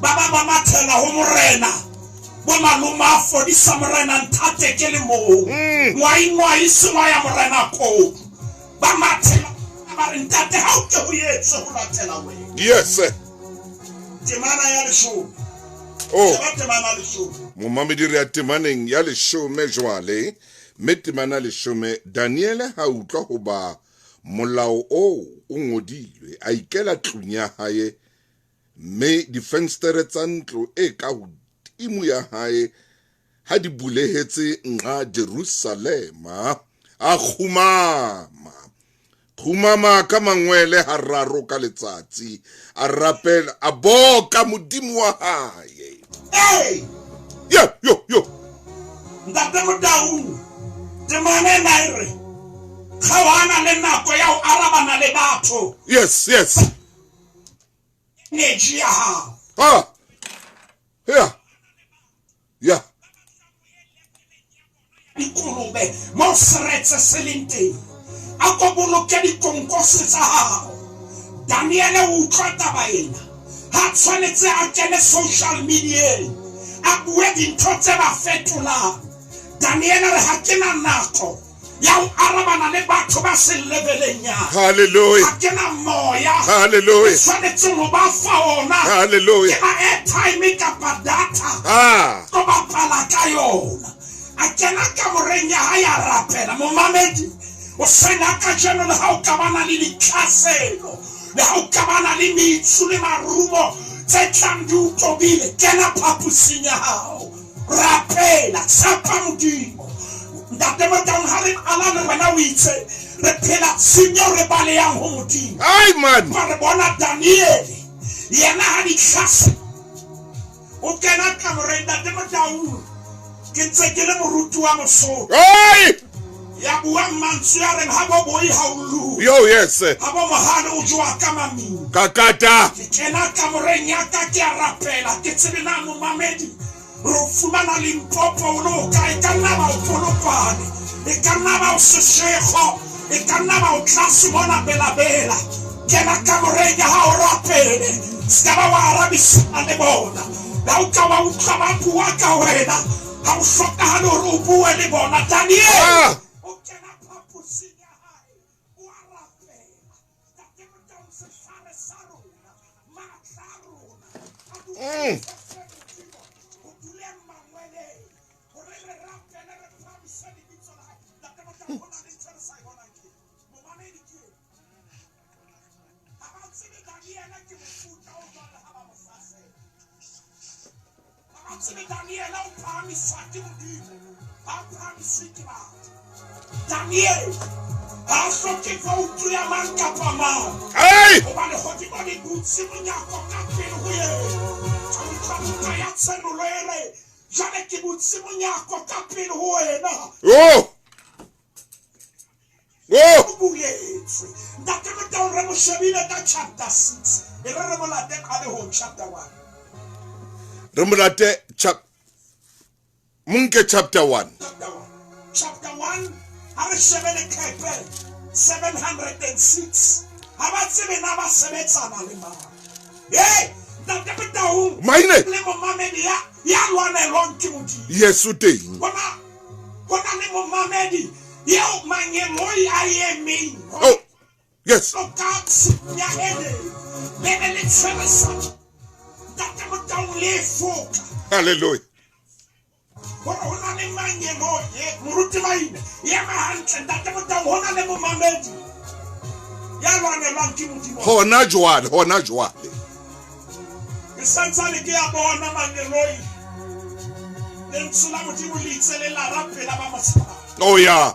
ba ba ba mathela ho morena, bo malome a fodisa morena nthate ke le mong. Ngwai ngwai sengwa ya morena kodu. Ba mathela ba re ntate ha o ke ho etse ho latela wena. Yes. Temana ya leshome. Oh. Sheba temana ya leshome. Momamedi re ya temaneng ya leshome jwale, mme temana leshome Daniele ha utlwa hoba molao oo o ngodilwe, a ikela tlung ya hae, mme difenstere tsa ntlo e ka hodimo ya hae ha di bulehetse nqa Jerusalema, a kgumama. Kgumama ka mangwele hararo ka letsatsi, a rapela, a boka Modimo wa hae. Hey! Yo, yo, yo. Ntate Motaung, temana ena e re, kgaohana le nako ya ho arabana le batho. Yes, yes. Energy ya hao. Ah. Yeah. Yeah. Dikolobe mo seretse se leng teng. A ko boloke dikonkose tsa hao. Daniele o utlwa taba ena. Ha tshwanetse a kene social media-eng, a bue dintho tse ba fetolang. Daniele re ha ke na nako ya ho arabana le batho ba seng leveleng ya. Hallelujah. Ha ke na moya. Hallelujah. Ke tshwanetseng ho ba fa ona. Hallelujah. Ke na airtime kapa data. Ah. Tlo bapala ka yona. A kena kamoreng ya hae a rapela. Momamedi, o sena kajeno le ha o ka bana le ditlhaselo, le ha o ka bana le metsu le marumo tse tlang di o tobile, kena phaposing ya hao. Rapela, tshepa Modimo. Ntate Motaung, ha re ala le wena o itse re phela tshenyo re balehang ho Modimo. Ai man. Empa re bona Daniele yena ha ditlhase o kena kamoreng. Ntate Motaung, Ke ntse ke le moruti wa Mosotho. Hey! Ya buang mantswe a reng ha bo boi ha o lue. Yo, yes. Ha bo mohale o jowa ka mamina. Kakata. Ke kena kamoreng ya ka ke a rapela, ke tsebe na momamedi re o fumana Limpopo o le o kae, e ka nna ba o Polokwane, e ka nna ba o Seshego, e ka nna ba o tlase mona Bela-Bela. Kena kamoreng ya hao o rapele, se ka ba wa arabisana le bona. Le ha o ka wa utlwa ba bua ka wena, ha o hlokahale hore o bue le bona. Daniel Ah! o kena phaposing ya hae, o a rapela. Ntate Motaung, sehlare sa rona, matla a rona, a dumeletse Modimo ho duleng mangweleng, hore re rapele, re phahamise lebitso la hae. Ntate Motaung, ho na le ntho e re sa e bonang ke eng? Momamedi ke eng? Ha ba tsebe Daniele ke mofuta o jwalo ha ba mo hlasela. Ha ba tsebe Daniele o phahamiswa ke Modimo, ha a phahamiswe ke batho. Daniele ha a hloke voutu ya mang kapa mang. Hey! Hobane lehodimo le butse monyako ka pele ho yena. Ka utlwa buka ya Tshenolo e re, jwale ke butse monyako ka pele ho wena. Oh! Oh! O buletswe. Ntate Motaung re mo shebile ka chapter 6. E re re mo late qalehong chapter 1. Re mo late chap Monke chapter 1. Chapter 1. Chapter 1 ha re shebe leqepe 706. Ha ba tsebe na ba sebetsana le mang. Hey, Ntate Motaung. Maine. Le momamedi ya ya lwanelwang ke Modimo. Yes, o teng. Hona ho na le momamedi eo mangeloi a emeng. Oh, yes. Ka tshimong ya Edene, le ne le tshwere sa Ntate Motaung le e foka. Hallelujah. Hore ho na le mangeloi, moruti Maine, ema hantle Ntate Motaung, ho na le momamedi ya lwanelwang ke Modimo. Hona jwale, hona jwale. Ke santsane ke ya bona mangeloi. Lentswe la Modimo le itse le lara pela ba mo tshabang. Oh yeah.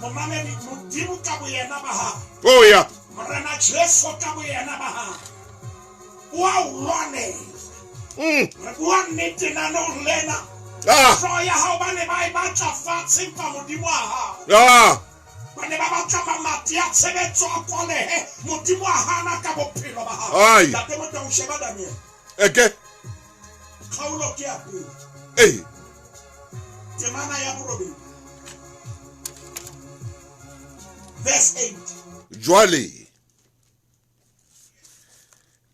Momamedi, Modimo ka boyena ba hae. Oh yeah. Morena Jesu ka boyena ba hae. O a o lwanela. Re bua nnete naneong lena. Ah. Hlooho ya hao ba ne ba e batla fatshe empa Modimo a hana. Ah. Ba ne ba batla mamati a tshebetso a kwalehe, Modimo a hana ka bophelo ba hao. Ai. Ntate Motaung, sheba Daniel. Eke. Kgaolo ke ya pele. Ee. Temana ya borobedi. Verse 8. Jwale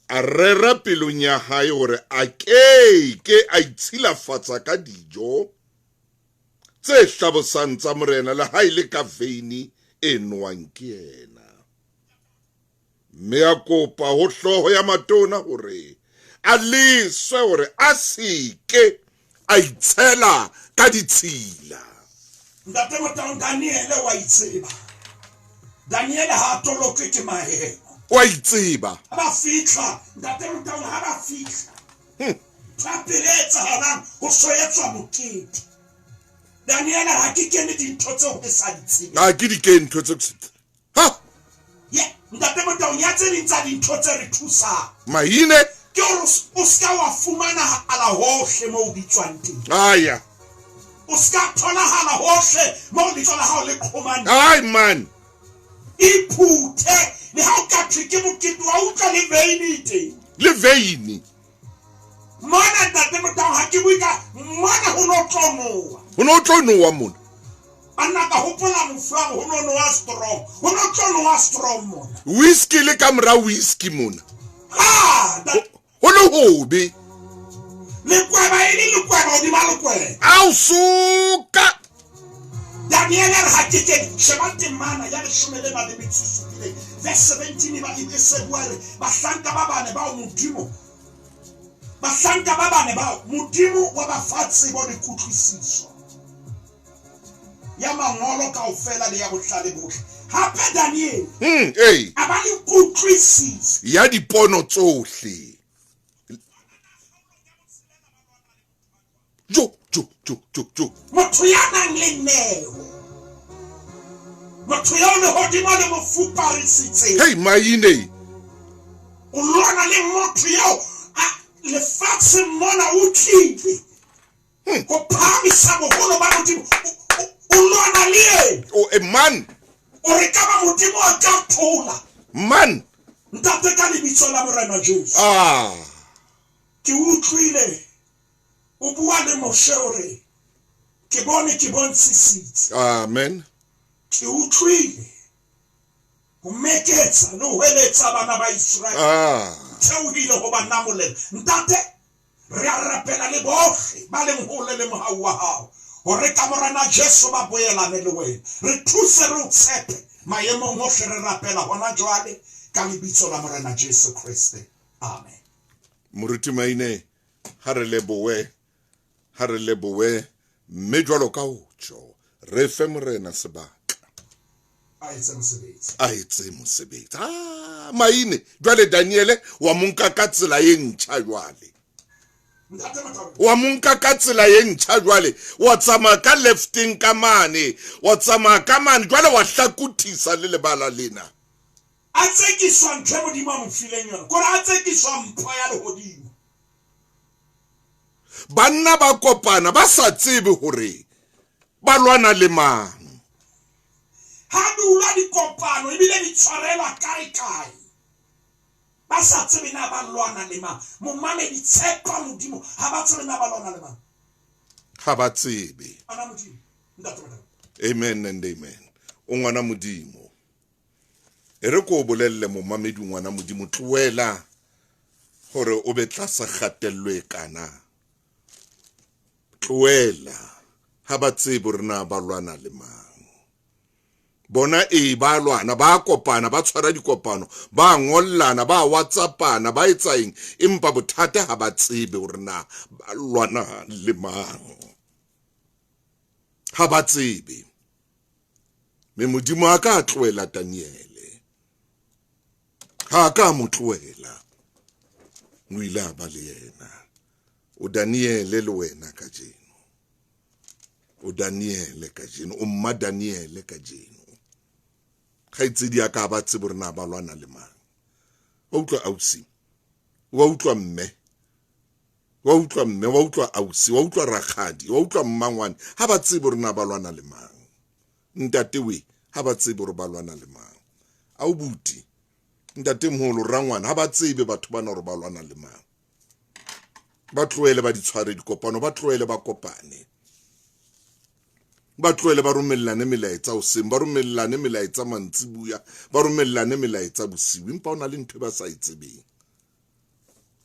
a rera pelong ya hae hore a ke ke a itshilafatsa ka dijo tse hlabosang tsa morena le ha e le ka veini e nowang ke yena. Mme a kopa ho hlooho ya matona hore a leswe hore a se ke a itshela ka ditshila. Ntate Motaung, Daniele wa itseba. Daniele ha a tolokwe ke maemo. Wa itseba. Ha ba fihla, Ntate Motaung, ha ba fihla. Ntho ya pele e etsahalang, ho so etswa mokete. Daniele, ha ke kene dintho tseo ke sa di tsebeng. Ha ke di kene ntho tseo ke sa di Ha! Ye, Ntate Motaung, ya tse ding tsa dintho tse re thusang. Maine. Ke hore o ska wa fumanahala hohle moo o bitswang teng. Aya. O ska tholahala hohle moo lebitso la hao le qhomang. Ai man. Iphuthe le ha o ka thwe ke mokete wa utlwa le veine e teng. Le veine. Mona Ntate Motaung, ha ke bue ka mona ho no tlo nowa. Ho no tlo nowa mona. Banna ka hopola mofu a re ho no nowa strong. Ho no tlo nowa strong mona. Whisky le ka mora whisky mona. Ha! Ho le hobe. Lekweba e le lekweba hodima lekweba. Ao soka. Daniele a re ha ke kene. Sheba temana ya leshome le nang le metso e supileng. Verse 17 e ba e se bua e re bahlanka ba bane bao Modimo bahlanka ba bane bao Modimo wa ba fa tsebo le kutlwisiso ya mangolo kaofela le ya bohlale bohle. Hape Daniele a ba le kutlwisiso ya dipono tsohle. Jo, jo, jo, jo, jo. Motho ya nang le neo, motho eo lehodimo le mo fuparisitseng. Hey, maine. O lwana le motho eo a lefatsheng mona o tlile. Ho phahamisa boholo ba Modimo. O lwana le yena. O a man. O re ka ba Modimo a ka thola. Man. Ntate ka lebitso la Morena Jesu. Ah. Ke utlwile o bua le Moshe o re ke bone ke bontshisitse. Amen. Ke utlwile ho meketsa le ho hweletsa bana ba Iseraele. Ah. Theohile ho ba namolela. Ntate re a rapela le bohle ba leng hole le mohau wa hao hore ka Morena Jesu ba boelane le wena. Re thuse re o tshepe maemong ohle, re rapela hona jwale ka lebitso la Morena Jesu Kriste. Amen. Moruti Maine, ha re lebohe, ha re lebohe, mme jwalo ka o tjho, re fe Morena sebaka. A etse mosebetsi. A etse mosebetsi. Ah, Maine, jwale Daniele wa mo nka ka tsela e ntjha jwale. Wa mo nka ka tsela e ntjha jwale, wa tsamaya ka lefteng ka mane, wa tsamaya ka mane, jwale wa hlakothisa le lebala lena. A tsekiswa ntho e Modimo a mo fileng yona, kore a tsekiswa mpho ya lehodimo. Banna ba kopana ba sa tsebe hore ba lwana le mang. Ha dula dikopano ebile di tshwarelwa kae kae, ba sa tsebe na ba lwana le mang. Momamedi, tshepa Modimo, ha ba tsebe na ba lwana le mang. Ha ba tsebe. Ngwana Modimo, ntate Modimo. Amen and amen. O ngwana Modimo. E re ko o bolelle momamedi ngwana Modimo, tlohela hore o be tlasa kgatello e kana. Tlohela, ha ba tsebe hore na ba lwana le mang. Bona e ba lwana, ba kopana, ba tshwara dikopano, ba ngollana, ba WhatsAppana, ba etsa eng, empa bothata ha ba tsebe hore na ba lwana le mang. Ha ba tsebe. Mme Modimo a ka tlohela Daniele. Ha a ka mo tlohela. O ile a ba le yena. O Daniele le wena kajeno. O Daniele kajeno, o mma Daniele kajeno. Kgaitsedi ya ka ba tsebe hore na ba lwana le mang. Wa utlwa ausi, wa utlwa mme, wa utlwa mme, wa utlwa ausi, wa utlwa rakgadi, wa utlwa mmangwane. Ha ba tsebe hore na ba lwana le mang. Ntate we, ha ba tsebe hore ba lwana le mang. Aubuti, ntate moholo, rangwana, ha ba tsebe batho bana hore ba lwana le mang. Ba tlohele ba di tshware dikopano, ba tlohele ba kopane. Ba tlohele ba romellane melaetsa hoseng, ba romellane melaetsa mantsibuya, ba romellane melaetsa bosiu, empa ho na le ntho e ba sa e tsebeng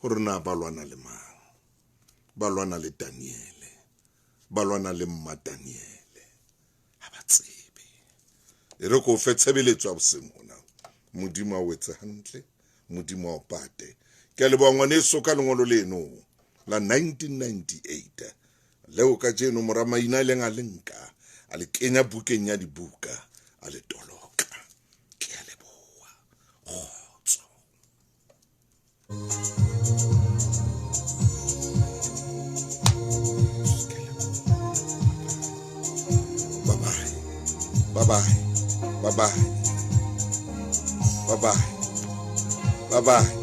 hore na ba lwana le mang. Ba lwana le Daniele, ba lwana le mma Daniele. Ha ba tsebe. E re ko fe tshebeletso ya boseng hona. Modimo a o etse hantle, Modimo a o pate. Ke a leboha ngwaneso ka lengolo leno la 1998 leo kajeno mora Maina a ileng a le nka, a le kenya bukeng ya dibuka, a le toloka. Ke a leboha. Kgotso. Bye bye. Bye bye. Bye bye. Bye bye. Bye bye.